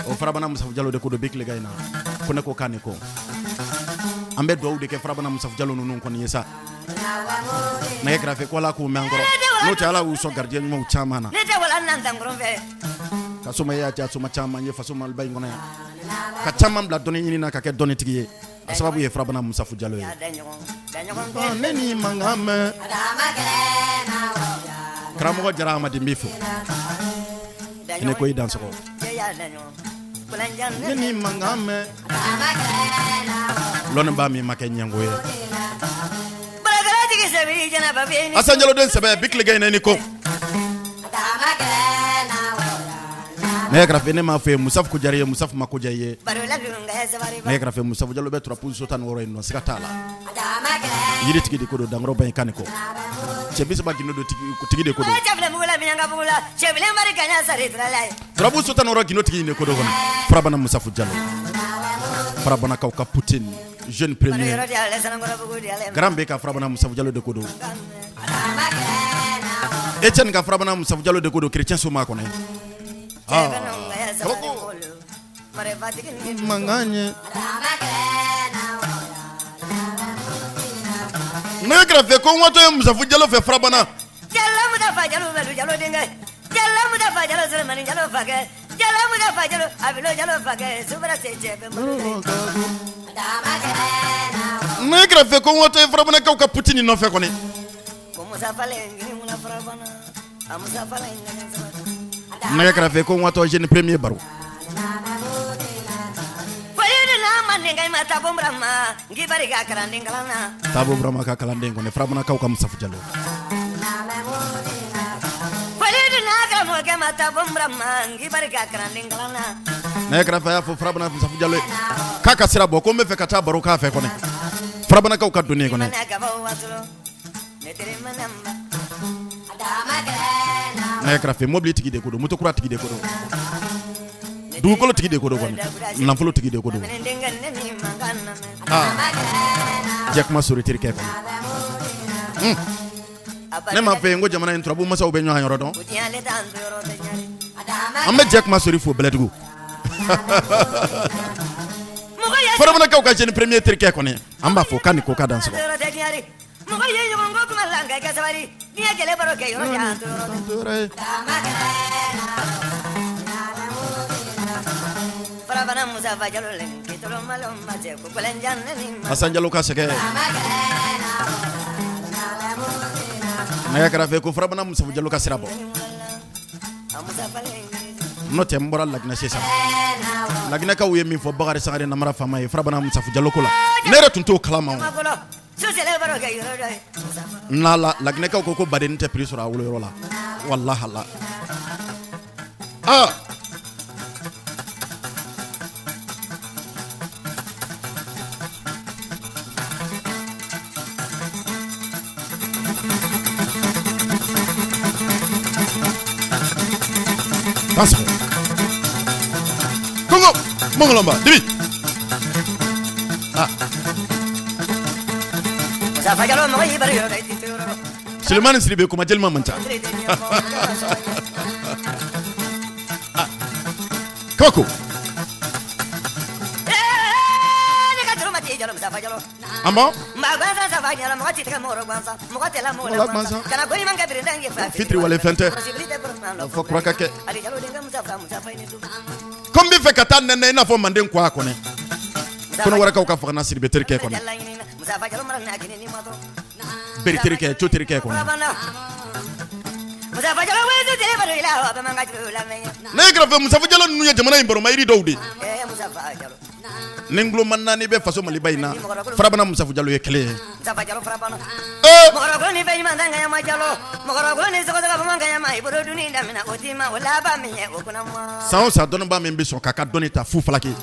O Farabana Musafu Jalo de ko don bi tilegan in na, ko ne ko k'a ni ko. An bɛ dugawu de kɛ Farabana Musafu Jalo ninnu kɔni ye sa. Nɛgɛ kɛrɛfɛ ko Ala k'u mɛn an kɔrɔ, n'o tɛ Ala y'u sɔn garijɛgɛ ɲumanw caman na. Ka somaya diya soma caman ye faso Maliba in kɔnɔ yan, ka caman bila dɔnni ɲini na ka kɛ dɔnnitigi ye. A sababu ye Farabana Musafu Jalo ye. Ne ni mankan mɛn. Karamɔgɔ Jara Amadi n b'i fo. Ne ko i dansɔgɔ. Ne ni mankan mɛn. Lɔnnibaa min ma kɛ ɲɛngo ye. Asan Jalo den sɛbɛ bi tilegan in na i ni ko. Nɛgɛ kɛrɛfɛ ne m'a fɔ ye Musafu ko diyara i ye, Musafu ma ko diya i ye. Nɛgɛ kɛrɛfɛ Musafu Jalo bɛ turapu so 16 yen nɔ, siga t'a la. Yiritigi de ko don, dankɔrɔba in kan nin ko. Cɛ 30 gindo don tigi de ko don. Turabu so 16 gindo tigi in de ko don kɔni. Farabana Musafu Jalo. Farabanakaw ka Poutine, jeune premier. Grand B ka Farabana Musafu Jalo de ko don. Etienne ka Farabana Musafu Jalo de ko don, chrétien soma kɔnɔ. Mankan ye. Nɛgɛ kɛrɛfɛ ko n watɔ ye Musafu Jalo fɛ Farabana. Ne kɛrɛfɛ ko n watɔ ye farabanakaw ka Poutine nɔfɛ kɔni. Nɛgɛ kɛrɛfɛ ko n watɔ jeune premier baro. Tabo Burama ka kalanden kɔni, farabanakaw ka Musafu Jalo. Nɛgɛ kɛrɛfɛ y'a fɔ farabana Musafu Jalo ye k'a ka sira bɔ, ko n bɛ fɛ ka taa baro k'a fɛ kɔni, farabanakaw ka doni kɔni. Nɛgɛ kɛrɛfɛ mobili tigi de ko don, moto kura tigi de ko don, dugukolo tigi de ko don kɔni, nafolo tigi de ko don. Jɛkuma sori terikɛ kɔni. Ne m'a fɛ yen ko jamana in turabu masaw bɛ ɲɔgɔn yɔrɔ dɔn. An bɛ Jɛkuma sori fo Bɛlɛdugu. Farabanakaw ka jeune premier terikɛ kɔni, an b'a fɔ k'a ni ko k'a dansɔgɔ. Asan Jalo ka sɛgɛ. Nɛgɛ kɛrɛfɛ ko farabana Musafu Jalo ka sira bɔ. N'o tɛ n bɔra Laginɛ sisan. Laginɛkaw ye min fɔ Bakari Sangare namara faama ye farabana Musafu Jalo ko la, ne yɛrɛ tun t'o kalama o. N'a la Laginɛkaw ko ko badennin tɛ prix sɔrɔ a woloyɔrɔ la, walahi la. Aa Kongo Mongolomba dibi. Ah. Sulemani Sidibe kuma jelima man ca. Ah. Kabako. An bɔ. Fitiriwale fɛn tɛ. Fɔ kura ka kɛ. Ko n bɛ fɛ ka taa nɛnɛ i n'a fɔ manden kwa kɔnɔ. Kɔnɔwarakaw ka fagana Sidibe terikɛ kɔnɔ. Bere terikɛ, co terikɛ kɔnɔ. Ne kɛrɛfɛ Musafu Jalo ninnu ye jamana in baromayiri dɔw de ye. Ni tuloma naani bɛ faso Maliba in na, farabana Musafu Jalo ye kelen ye. San o san dɔnnibaa min bɛ sɔn k'a ka dɔnni ta fu falaki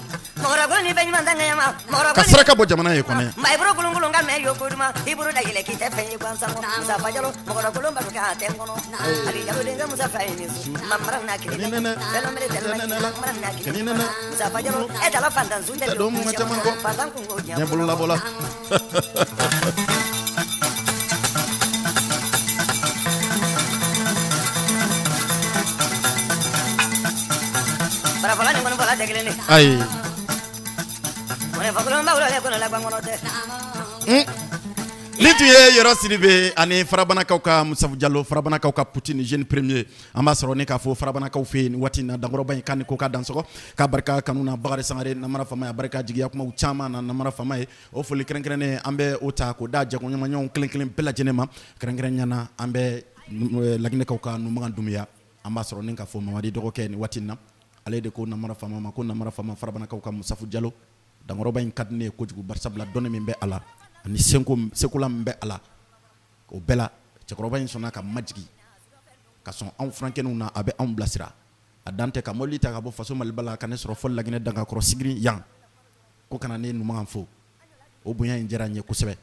ka saraka bɔ jamana ye kɔnɔ. Bololabɔla ayi. Ni tun ye Yɔrɔ Sidibe ani farabanakaw ka Musafu Jalo, farabanakaw ka Poutine jeune premier. An b'a sɔrɔ ne k'a fɔ farabanakaw fɛ yen nin waati in na, dankɔrɔba in k'a ni ko k'a dansɔgɔ, k'a barika kanu na Bakari Sangare namara faama ye, a barika jigiya kumaw caman na namara faama ye. O foli kɛrɛnkɛrɛnnen an bɛ o ta k'o da jɛkɔɲɔgɔnɲɔgɔnw kelen kelen bɛɛ lajɛlen ma. Kɛrɛnkɛrɛnya na an bɛ Laginɛkaw ka Numakan Dunbiya, an b'a sɔrɔ ni k'a fɔ Mamadi dɔgɔkɛ nin waati in na, ale de ko namara faama ma ko namara faama farabanakaw ka Musafu Jalo, dankɔrɔba in ka di ne ye kojugu barisabula dɔnni min bɛ a la ani sekola min bɛ a la, o bɛɛ la cɛkɔrɔba in sɔnna ka majigin ka sɔn anw furakɛniw na, a bɛ anw bilasira. A dan tɛ ka mobili ta ka bɔ faso Maliba la ka ne sɔrɔ fɔ Laginɛ Dankakɔrɔ Sigiri yan, ko ka na ne Numakan fo. O bonya in diyara n ye kosɛbɛ.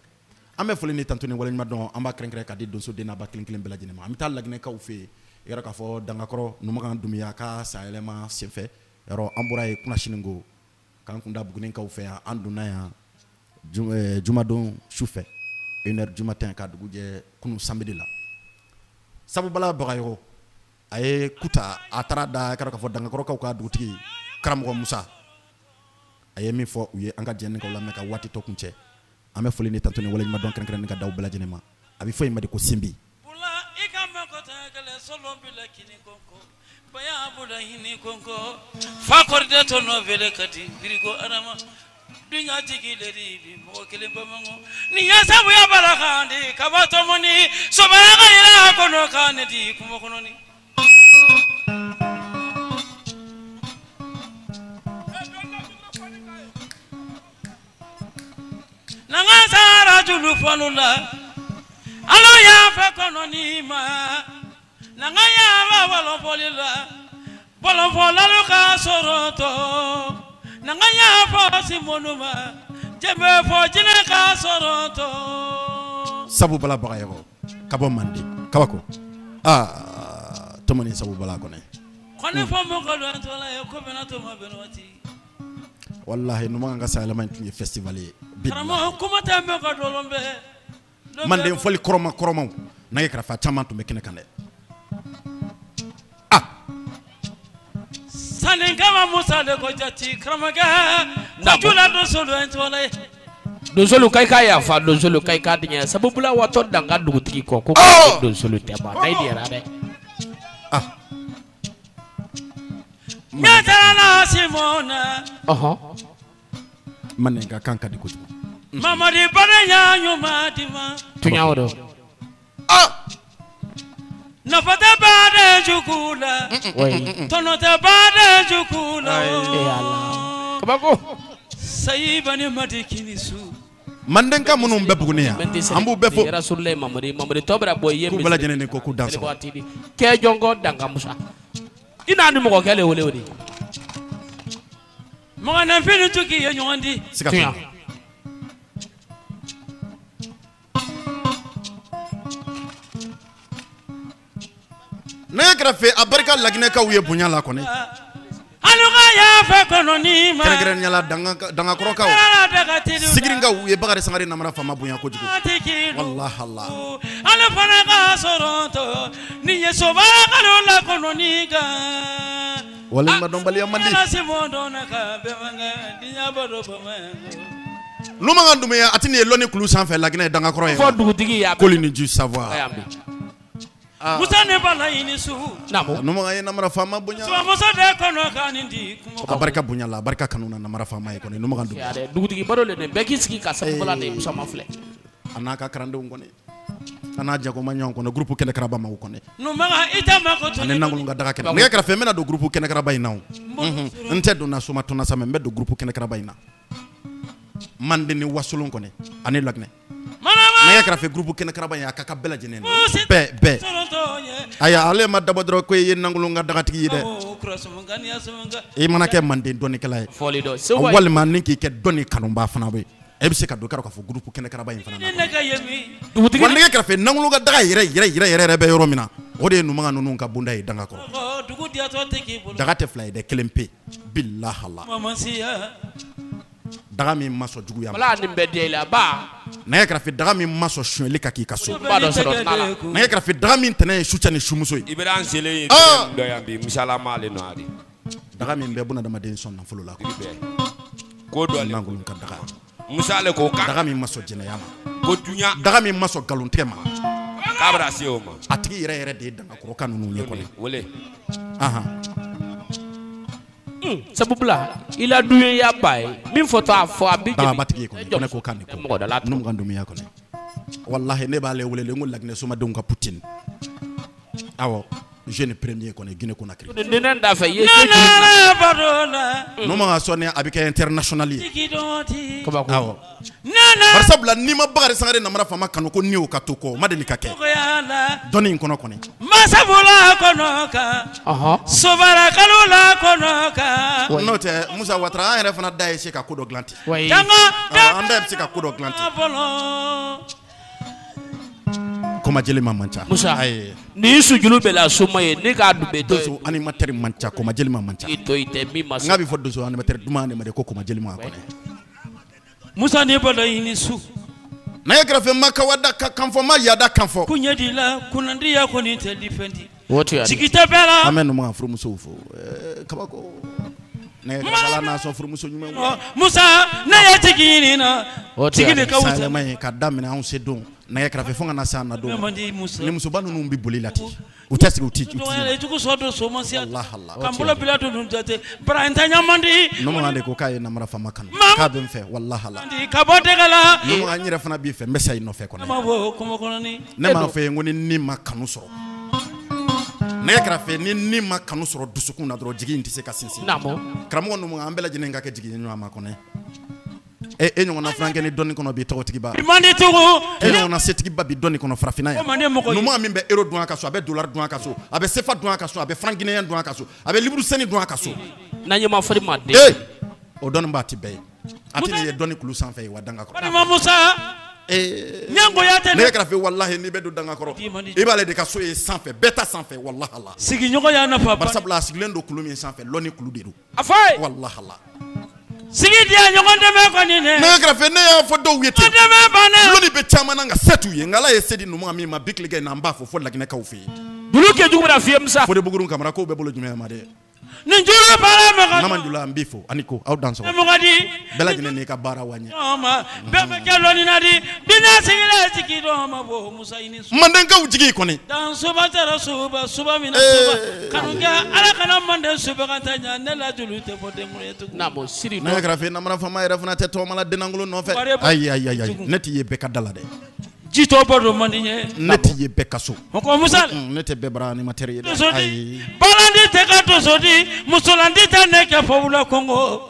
An bɛ foli ni tantu ni waleɲuman dɔn, an b'a kɛrɛnkɛrɛn ka di donso den n'a ba kelen kelen bɛɛ lajɛlen ma. An bɛ taa Laginɛkaw fɛ yen, i yɛrɛ k'a fɔ Dankakɔrɔ Numakan Dunbiya ka sayɛlɛma senfɛ, yɔrɔ an bɔra yen kunasini ko k'an kun da Bugunikaw fɛ yan. An donna yan jumadon su fɛ, une heure du matin, ka dugu jɛ kunun samedi la. Sabubala Bagayogo a ye kuta, a taara da k'a fɔ Dankakɔrɔkaw ka dugutigi karamɔgɔ Musa, a ye min fɔ u ye, an ka jɛ k'o lamɛn ka waati tɔ kuncɛ. An bɛ foli ni tantu ni waleɲuman dɔn kɛrɛnkɛrɛnnen ka da aw bɛɛ lajɛlen ma. A bɛ fɔ in ma de ko sinbi. Fa kɔrɔtɛ to nɔ ka di ko adama. Dunya jigi le di bi mɔgɔ kelen bamanko nin ye sabuya bala kan di kaba tɔmɔni sobaya ka yɛlɛ a kɔnɔ kan ne di kungo kɔnɔ ni. N'an ka sara julu fɔlɔ la ala y'a fɛ kɔnɔ ma n'an ka yafa fɔli la bɔlɔfɔlalu ka sɔrɔ tɔ n'an ka yafa simɔnu ma jɛbɛ fɔ jinɛ ka sɔrɔ tɔ. Sabu bala Bagayɔgɔ ka bɔ Manden kabako aa tɔmɔni sabu bala kɔnɛ. Kɔnɛ fɔ mɔgɔ dɔ tɔ la ye ko bɛna to ma bɛn waati. Walahi Numakan ka sanyɛlɛma in tun ye festival ye bilahi. Karamɔgɔ kuma tɛ mɛn ka dɔlɔ bɛɛ. Manden fɔli kɔrɔma kɔrɔmaw nɛgɛ karafe caman tun bɛ kɛnɛ kan dɛ. Ah! Sanni kama Musa de ko jati karamɔgɔkɛ ko jula donso dɔ tɔgɔ ye. Donsolu ka i ka yafa donsolu ka i ka diɲɛ sabubula watɔ danka dugutigi kɔ ko donsolu tɛ ban n'a yɛrɛ dɛ. Ah! Ɲɛ Simɔn ɔhɔn Manden ka kan ka di kojugu. Mamadi badenya ɲuman di ma. Tuɲa o don. Ah! Nafa tɛ baden jugu la. Oui. Tɔnɔ tɛ baden jugu la. Eh Ala. Kabako. Sayiba ni madi kini su. Mandenka minnu bɛ Buguni yan an b'u bɛɛ fo. Rasululayi Mamadi Mamadi tɔ bɛna bɔ i ye K'u bɛɛ lajɛlen ni ko k'u dansɔgɔ. Kɛ jɔnkɔ danka Musa. I n'a ni mɔgɔ kɛlen wele o de. Mɔgɔninfin ni tuki ye ɲɔgɔn di. Siga t'o la. Nɛgɛ kɛrɛfɛ a barika laginɛkaw ye bonya la kɔni. Alu ka yafa kɔnɔni ma. Kɛrɛnkɛrɛnnenya la Dangakɔrɔkaw, Sigirinkaw u ye Bakari Sangare Namara faama bonya kojugu. Walahi Ala. Ale fana ka sɔrɔ tɔ ni ye soba kalo la kɔnɔni kan. Waleɲumandɔnbaliya man di. Ala simɔn dɔnna ka bɛn diɲɛ bɔ dɔ bama. Numakan Dumuya a tɛ nin ye lɔnni kulu sanfɛ Laginɛ Dangakɔrɔ ye. Fɔ dugutigi ye a bɛ. Koli ni du savoir. Yan bi. Musa ni bala i ni su. Naamu. Numakan ye Namara faama bonya. Muso de kɔnɔ ka nin di kungo. A barika bonya la a barika kanu na Namara faama ye kɔni Numakan Dumuya. Dugutigi baro le bɛɛ k'i sigi ka sabubala de Musa ma filɛ. A n'a ka kalandenw kɔni. A n'a jagoma ɲɔgɔn kɔnɔ groupe kɛnɛkaraba maaw kɔni. Numakan i tɛ mako to. Ani Nangolo ka daga kɛnɛ. Nɛgɛ kɛrɛfɛ n bɛna don groupe kɛnɛkaraba in na o. N tɛ don na soma tɔnna sa mais n bɛ don groupe kɛnɛkaraba in na. Manden ni Wasolon kɔni ani Laginɛ. Nɛgɛ kɛrɛfɛ groupe kɛnɛkaraba in a ka kan bɛɛ lajɛlen na. Bɛɛ bɛɛ. Ayi ale ma dabɔ dɔrɔn ko i ye Nangolo ka dagatigi ye dɛ. I mana kɛ Manden dɔnnikɛla ye. Fɔli dɔ. Walima ni k'i kɛ dɔnni kanubaa fana bɛ. E bɛ se ka don i ka dɔn k'a fɔ groupe kɛnɛkaraba in fana na. Dugutigi. Wa nɛgɛ kɛrɛfɛ Nangolo ka daga yɛrɛ yɛrɛ yɛrɛ yɛrɛ bɛ yɔrɔ min na o de ye Numakan ninnu ka bonda ye Dangakɔrɔ. Daga tɛ fila ye dɛ kelen pe bilahala. Daga min ma sɔn juguya ma. Wala nin bɛɛ diya i la ba. Nɛgɛ kɛrɛfɛ daga min ma sɔn sonyali ka k'i ka so. Ba dɔ sɔrɔ t'a la. Nɛgɛ kɛrɛfɛ daga min tɛnɛ ye su cɛ ni sumuso ye. I bɛ an selen ye dɔ yan bi misala m'ale nɔ a de. Daga min bɛ bunadamaden sɔn nafolo la. Ko dɔ le. Nangolo ka daga. Musa le ko kan. Daga min ma sɔn jɛnɛya ma. Ko dunya. Daga min ma sɔn nkalontigɛ ma. K'a bɛna se o ma. A tigi yɛrɛ yɛrɛ de ye Dangakɔrɔka ninnu ye kɔni. Wele. Ahan. Sabubila i la dunya ba ye min fɔ to a fɔ a bɛ Dagabatigi ye kɔni ko ne ko kan de ko. Mɔgɔ da la. Numakan Dumuya kɔni. Walahi ne b'ale wele n ko Laginɛ somadenw ka Poutine. Awɔ jeune premier kɔni Guinée Conakry. Ni da fɛ i ye. Numakan sɔnni a bɛ kɛ international ye. Awɔ. Bari sabula n'i ma Bakari Sangare Namara faama kanu ko ni o ka to kɔ o ma deli ka kɛ. Dɔnni in kɔnɔ kɔni. Masabula kɔnɔ kan. Sobara kalo la kɔnɔ kan. N'o tɛ Musa Watara an yɛrɛ fana da ye se ka ko dɔ dilan ten. An da bɛ se ka ko dɔ dilan ten. Koma jelima man ca. Musa ayi. Ni sujuru bɛ la soma ye ne k'a dun bɛ to. Donso animateur man ca koma jelima man ca. I to i tɛ min ma. N k'a bɛ fɔ donso animateur duman de ma de ko koma jelima kɔni. Musa ni bala i ni su. Nɛgɛ kɛrɛfɛ ma kawada ka kan fɔ ma yaada kan fɔ. Kun di la kunnandiya kɔni tɛ di fɛn di. O tɛ Jigi tɛ bɛɛ la. An bɛ Numakan furumusow fo kabako. Nɛgɛ kɛrɛfɛ Ala n'a sɔn furumuso ɲuman ma. Musa ne ye jigi ɲini na. Jigi de ka wusa. Sanyɛlɛma in ka daminɛ anw se don nɛgɛ kɛrɛfɛ fo ka na se an na don. Ni musoba ninnu bɛ boli la ten. U tɛ sigi, u tɛ Dɔgɔya jugu sɔrɔ don so ma siya Walahi Allah. ka n bolo bila don jate bara n ta ɲa man di. Numakan de ko k'a ye namara faama kanu, k'a bɛ n fɛ, walahi Allah. Ka bɔ dɛgɛ la. Numakan, n yɛrɛ fana b'i fɛ, n bɛ sa i nɔfɛ kɔnɔ. Ma bɔ kungo kɔnɔ. Ne m'a fɔ ye ko ni ni ma kanu sɔrɔ nɛgɛ kɛrɛfɛ, ni ni ma kanu sɔrɔ dusukun na dɔrɔn, jigi in tɛ se ka sinsin. Karamɔgɔ Numu, an bɛɛ lajɛlen ka kɛ jigi ye ɲɔgɔn ma kɔnɔ. E ɲɔgɔnna furankɛ ni dɔnni kɔnɔ bi tɔgɔtigiba, man di tugun. E ɲɔgɔnna setigiba bi dɔnni kɔnɔ farafinna yan. O man di mɔgɔ ye. Numu min bɛ euro dun a ka so, a bɛ dollar dun a ka so, a bɛ CFA dun a ka so, a bɛ franc guinéen dun a ka so, a bɛ livre seni dun a ka so. N'a ɲɛma fɔli ma den. Ee, o dɔnni b'a ti bɛɛ ye, a ti nin ye dɔnni kulu sanfɛ ye wa danga kɔrɔ. Balima Musa. Ɲɛngoya tɛ. Nɛgɛ kɛrɛfɛ, walahi, n'i bɛ don danga kɔrɔ, i b'ale de ka so ye sanfɛ, bɛɛ ta sanfɛ, walahi Allah. Sigiɲɔgɔn y'a nafa. Bari sabula a sigilen don kulu min sanfɛ, lɔnni kulu de don. A fɔ ye. Walahi Allah. Sigi diya ɲɔgɔn dɛmɛ kɔni dɛ. Nɛgɛ kɛrɛfɛ, ne y'a fɔ dɔw ye ten. Dɛmɛ banna. Lɔnni bɛ caman na nka se t'u ye, nka Ala ye se di numu min ma bi tile in na, an b'a fɔ fo Laginɛkaw fɛ yen. Dulu kɛ jugu bɛna fiyɛ Musa. Fode Bugurun Kamara kow bɛɛ bolo jumɛn ma dɛ. Nin juru baara mɔgɔ. Naman Jula, an b'i fo ani ko aw dan sɔgɔ. Mɔgɔ di. Bɛɛ lajɛlen n'i ka baara wa ɲɛ. Ma bɛɛ bɛ kɛ lɔnni na di dunya sigira sigi dɔn ma bɔ Musa i ni su. Mandenkaw jigi kɔni. Dan soba taara soba soba min na soba kanu kɛ Ala kana manden soba ka taa ɲɛ ne la julu tɛ bɔ den kɔrɔ ye tugun. Naamu siri Nɛgɛ kɛrɛfɛ, namara faama yɛrɛ fana tɛ tɔgɔma la dennankolo nɔfɛ. Ayi ayi ayi, ne t'i ye bɛɛ ka da la dɛ. Ji tɔ bɔ don man di ye. Ne t'i ye bɛɛ ka so. O ko Musa. Ne tɛ bɛɛ bara animateur ye dɛ. Donso di. Ayi. Balandi tɛ ka donso di musolandi tɛ ne kɛ fɔwula kɔngɔ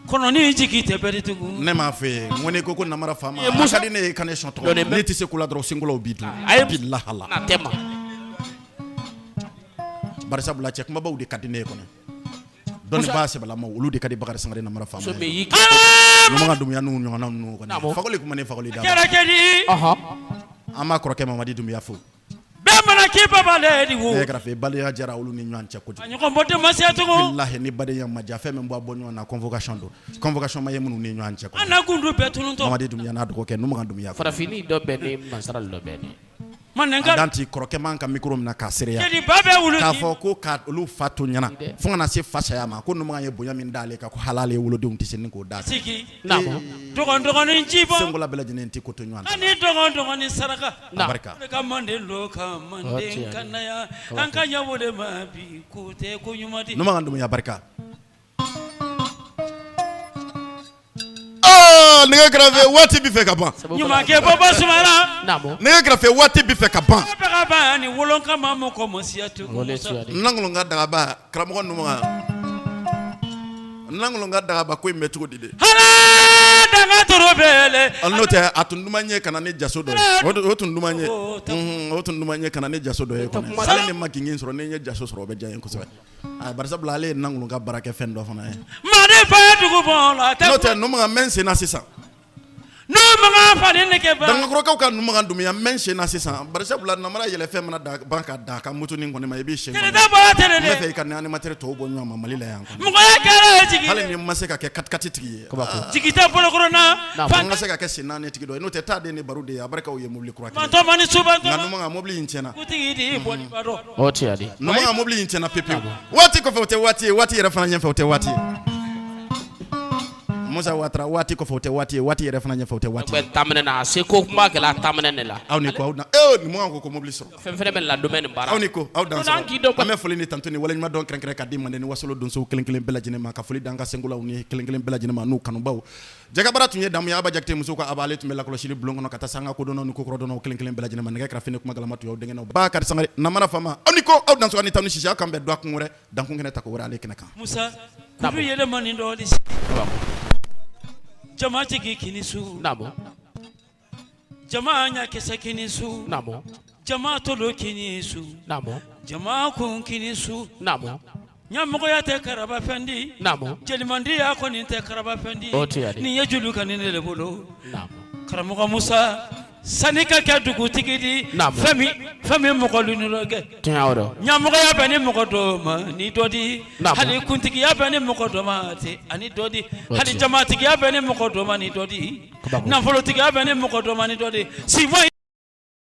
kɔnɔni jigi tɛ bɛri tugun. Ne m'a fɔ ye n ko n'i ko ko namara faama, Eh, Musa. a ka di ne ye i ka ne sɔn tɔgɔ. Dɔɔnin bɛ- Ne tɛ se ko la dɔrɔn, senkolaw b'i dun. Ayi. Bilahi Allah. Na tɛ ma. Bari sabula cɛ kumabaw de ka di ne ye kɔni. Dɔnni b'a sɛbɛlama, olu de ka di Bakari Sangare namara faama Muso min ye. y'i Numakan Dunbuya n'u ɲɔgɔnna ninnu kɔni. Naamu. Fakoli kuma ni Fakoli da. Kɛra kɛ di. An b'a kɔrɔkɛ Mamadi Dunbuya fo. Bɛɛ mana k'i baba le di wo. Ne kɛrɛfɛ, badenya jara olu ni ɲɔgɔn cɛ kojugu. A ɲɔgɔn bɔ denmasiya tugun. Bilahi, ni badenya ma diya, fɛn min b'a bɔ ɲɔgɔn na, convocation don. Convocation ma ye minnu ni ɲɔgɔn cɛ kɔni. An na kundu bɛɛ tununtɔ. Mamadi Dunbuya n'a dɔgɔkɛ Numakan Dunbuya. Farafini dɔ bɛ ni mansara dɔ bɛ ni. Mandenka A dan t'i kɔrɔkɛ man ka micro minɛ k'a seereya. Jeli ba bɛ wuli K'a fɔ ko ka olu fa to ɲɛna fo ka na se fa saya ma, ko Numakan ye bonya min d'ale kan, ko hal'ale wolodenw tɛ se ni k'o d'a kan. Sigi. Naamu. Dɔgɔn dɔgɔnin ji bɔ. Senkola bɛɛ lajɛlen tɛ ko to ɲɔgɔn na. Ani dɔgɔn dɔgɔnin saraka. A barika. Ne ka manden lo ka manden ka na yan. An ka ɲɛ o de ma bi ko tɛ ko ɲuman di. Numakan Dunbuya barika. Aa, nɛgɛ kɛrɛfɛ, waati bɛ fɛ ka ban. Ɲumankɛ bɔbɔ sumara. Naamu. Nɛgɛ kɛrɛfɛ, waati bɛ fɛ ka ban. Bɛɛ ka ban ni wolon kama mɔgɔ ma siya tugun. Wale siya de. Lankolon ka dagaba, karamɔgɔ Numakan. Lankolon ka dagaba ko in bɛ cogo di de? Hala danga toro bɛlɛ. N'o tɛ, a tun duman ye ka na ni jaso dɔ ye. O tun duman ye. O tun duman ye ka na ni jaso dɔ ye kɔni. Hali ni ma gingin sɔrɔ, ni n ye jaso sɔrɔ, o bɛ diya n ye kosɛbɛ. A bari sabula ale ye Lankolon ka baarakɛ fɛn dɔ fana ye. Manden fa ye dugu bɔ la. N'o tɛ, Numakan, n bɛ n sen na sisan. N'o makan falen ne kɛ ban. Dangakɔrɔkaw ka Numakan Dunbuya, n bɛ n sen na sisan. Bari sabula namara yɛlɛ fɛn mana da ban ka da a ka motonin kɔni ma, i b'i sen Tɛnɛ kɔni. tɛ bɔra tɛnɛ N bɛ dɛ. fɛ i ka ni animateur tɔw bɔ ɲɔgɔn ma Mali la yan kɔni. Mɔgɔya kɛra jigi. Hali ni n ma se ka kɛ katikati tigi ye. Jigi tɛ bolokɔrɔ na. Naamu. An ka se ka kɛ sen naani tigi dɔ ye. N'o tɛ, taa den ni baro de ye, a barikaw ye mobili kura kelen. Mantɔ ma ni subantɔ. Nka Numakan, mobili in tiɲɛna. Kutigi di bɔliba dɔ. O tiɲɛ de. Numakan, mobili in tiɲɛna pepewu. Waati kɔfɛ o tɛ waati ye, waati yɛrɛ fana ɲɛfɛ o tɛ waati ye. Musa Watara, waati kɔfɛ o tɛ waati ye, waati yɛrɛ fana ɲɛfɛ o tɛ waati ye. Bɛ taminɛ na a se ko kuma kɛla a taminɛ ne la. Aw ni ko aw na ee, Numakan ko mobili sɔrɔ. Fɛn fɛnɛ bɛ la domaine nin baara. Aw ni ko aw dan An k'i dɔn sɔrɔ. An bɛ foli ni tanto ni waleɲuman dɔn kɛrɛnkɛrɛn ka di Manden ni Wasolo donsow kelen kelen bɛɛ lajɛlen ma, ka foli d'an ka senkolaw ni kelen kelen bɛɛ lajɛlen ma n'u kanubaw. Jɛgɛbara tun ye damu ye, Aba Jakite musow ka aba, ale tun bɛ lakɔlɔsili bulon kɔnɔ ka taa se an ka kodɔnnaw ni kokɔrɔdɔnnaw kelen kelen bɛɛ lajɛlen ma. Nɛgɛ kɛrɛfɛ ni kuma galama tun y'aw denkɛ n'aw Bakari Sangare namara faama. Aw ni ko aw dan sɔgɔ ni tan ni sisi, aw kan bɛn dɔgɔkun wɛrɛ dankun kɛnɛ tako wɛrɛ ale kɛnɛ kan. Musa kudu yɛlɛma ni dɔɔni. Jama jigi kini su. Naamu. Jama ɲa kisɛ kini su. Naamu. Jama tolo kini su. Naamu. Jama kun kini su. Naamu. Ɲamɔgɔya tɛ karaba fɛn di. Naamu. Jelimandiya kɔni tɛ karaba fɛn di. O tiɲɛ de. Nin ye julu ka ni ne de bolo. Naamu. Karamɔgɔ Musa sani ka kɛ dugutigi di. Naamu. Fɛn min mɔgɔ lunulɔ kɛ. Tiɲɛ o dɔn. Ɲamɔgɔya bɛ ni mɔgɔ dɔ ma ni dɔ di. Naamu. Hali kuntigiya bɛ ni mɔgɔ dɔ ma ten ani dɔ di. O Hali tiɲɛ. jamatigiya bɛ ni mɔgɔ dɔ ma ni dɔ di. Kabako. Nafolotigiya bɛ ni mɔgɔ dɔ ma ni dɔ di. Sinfɔ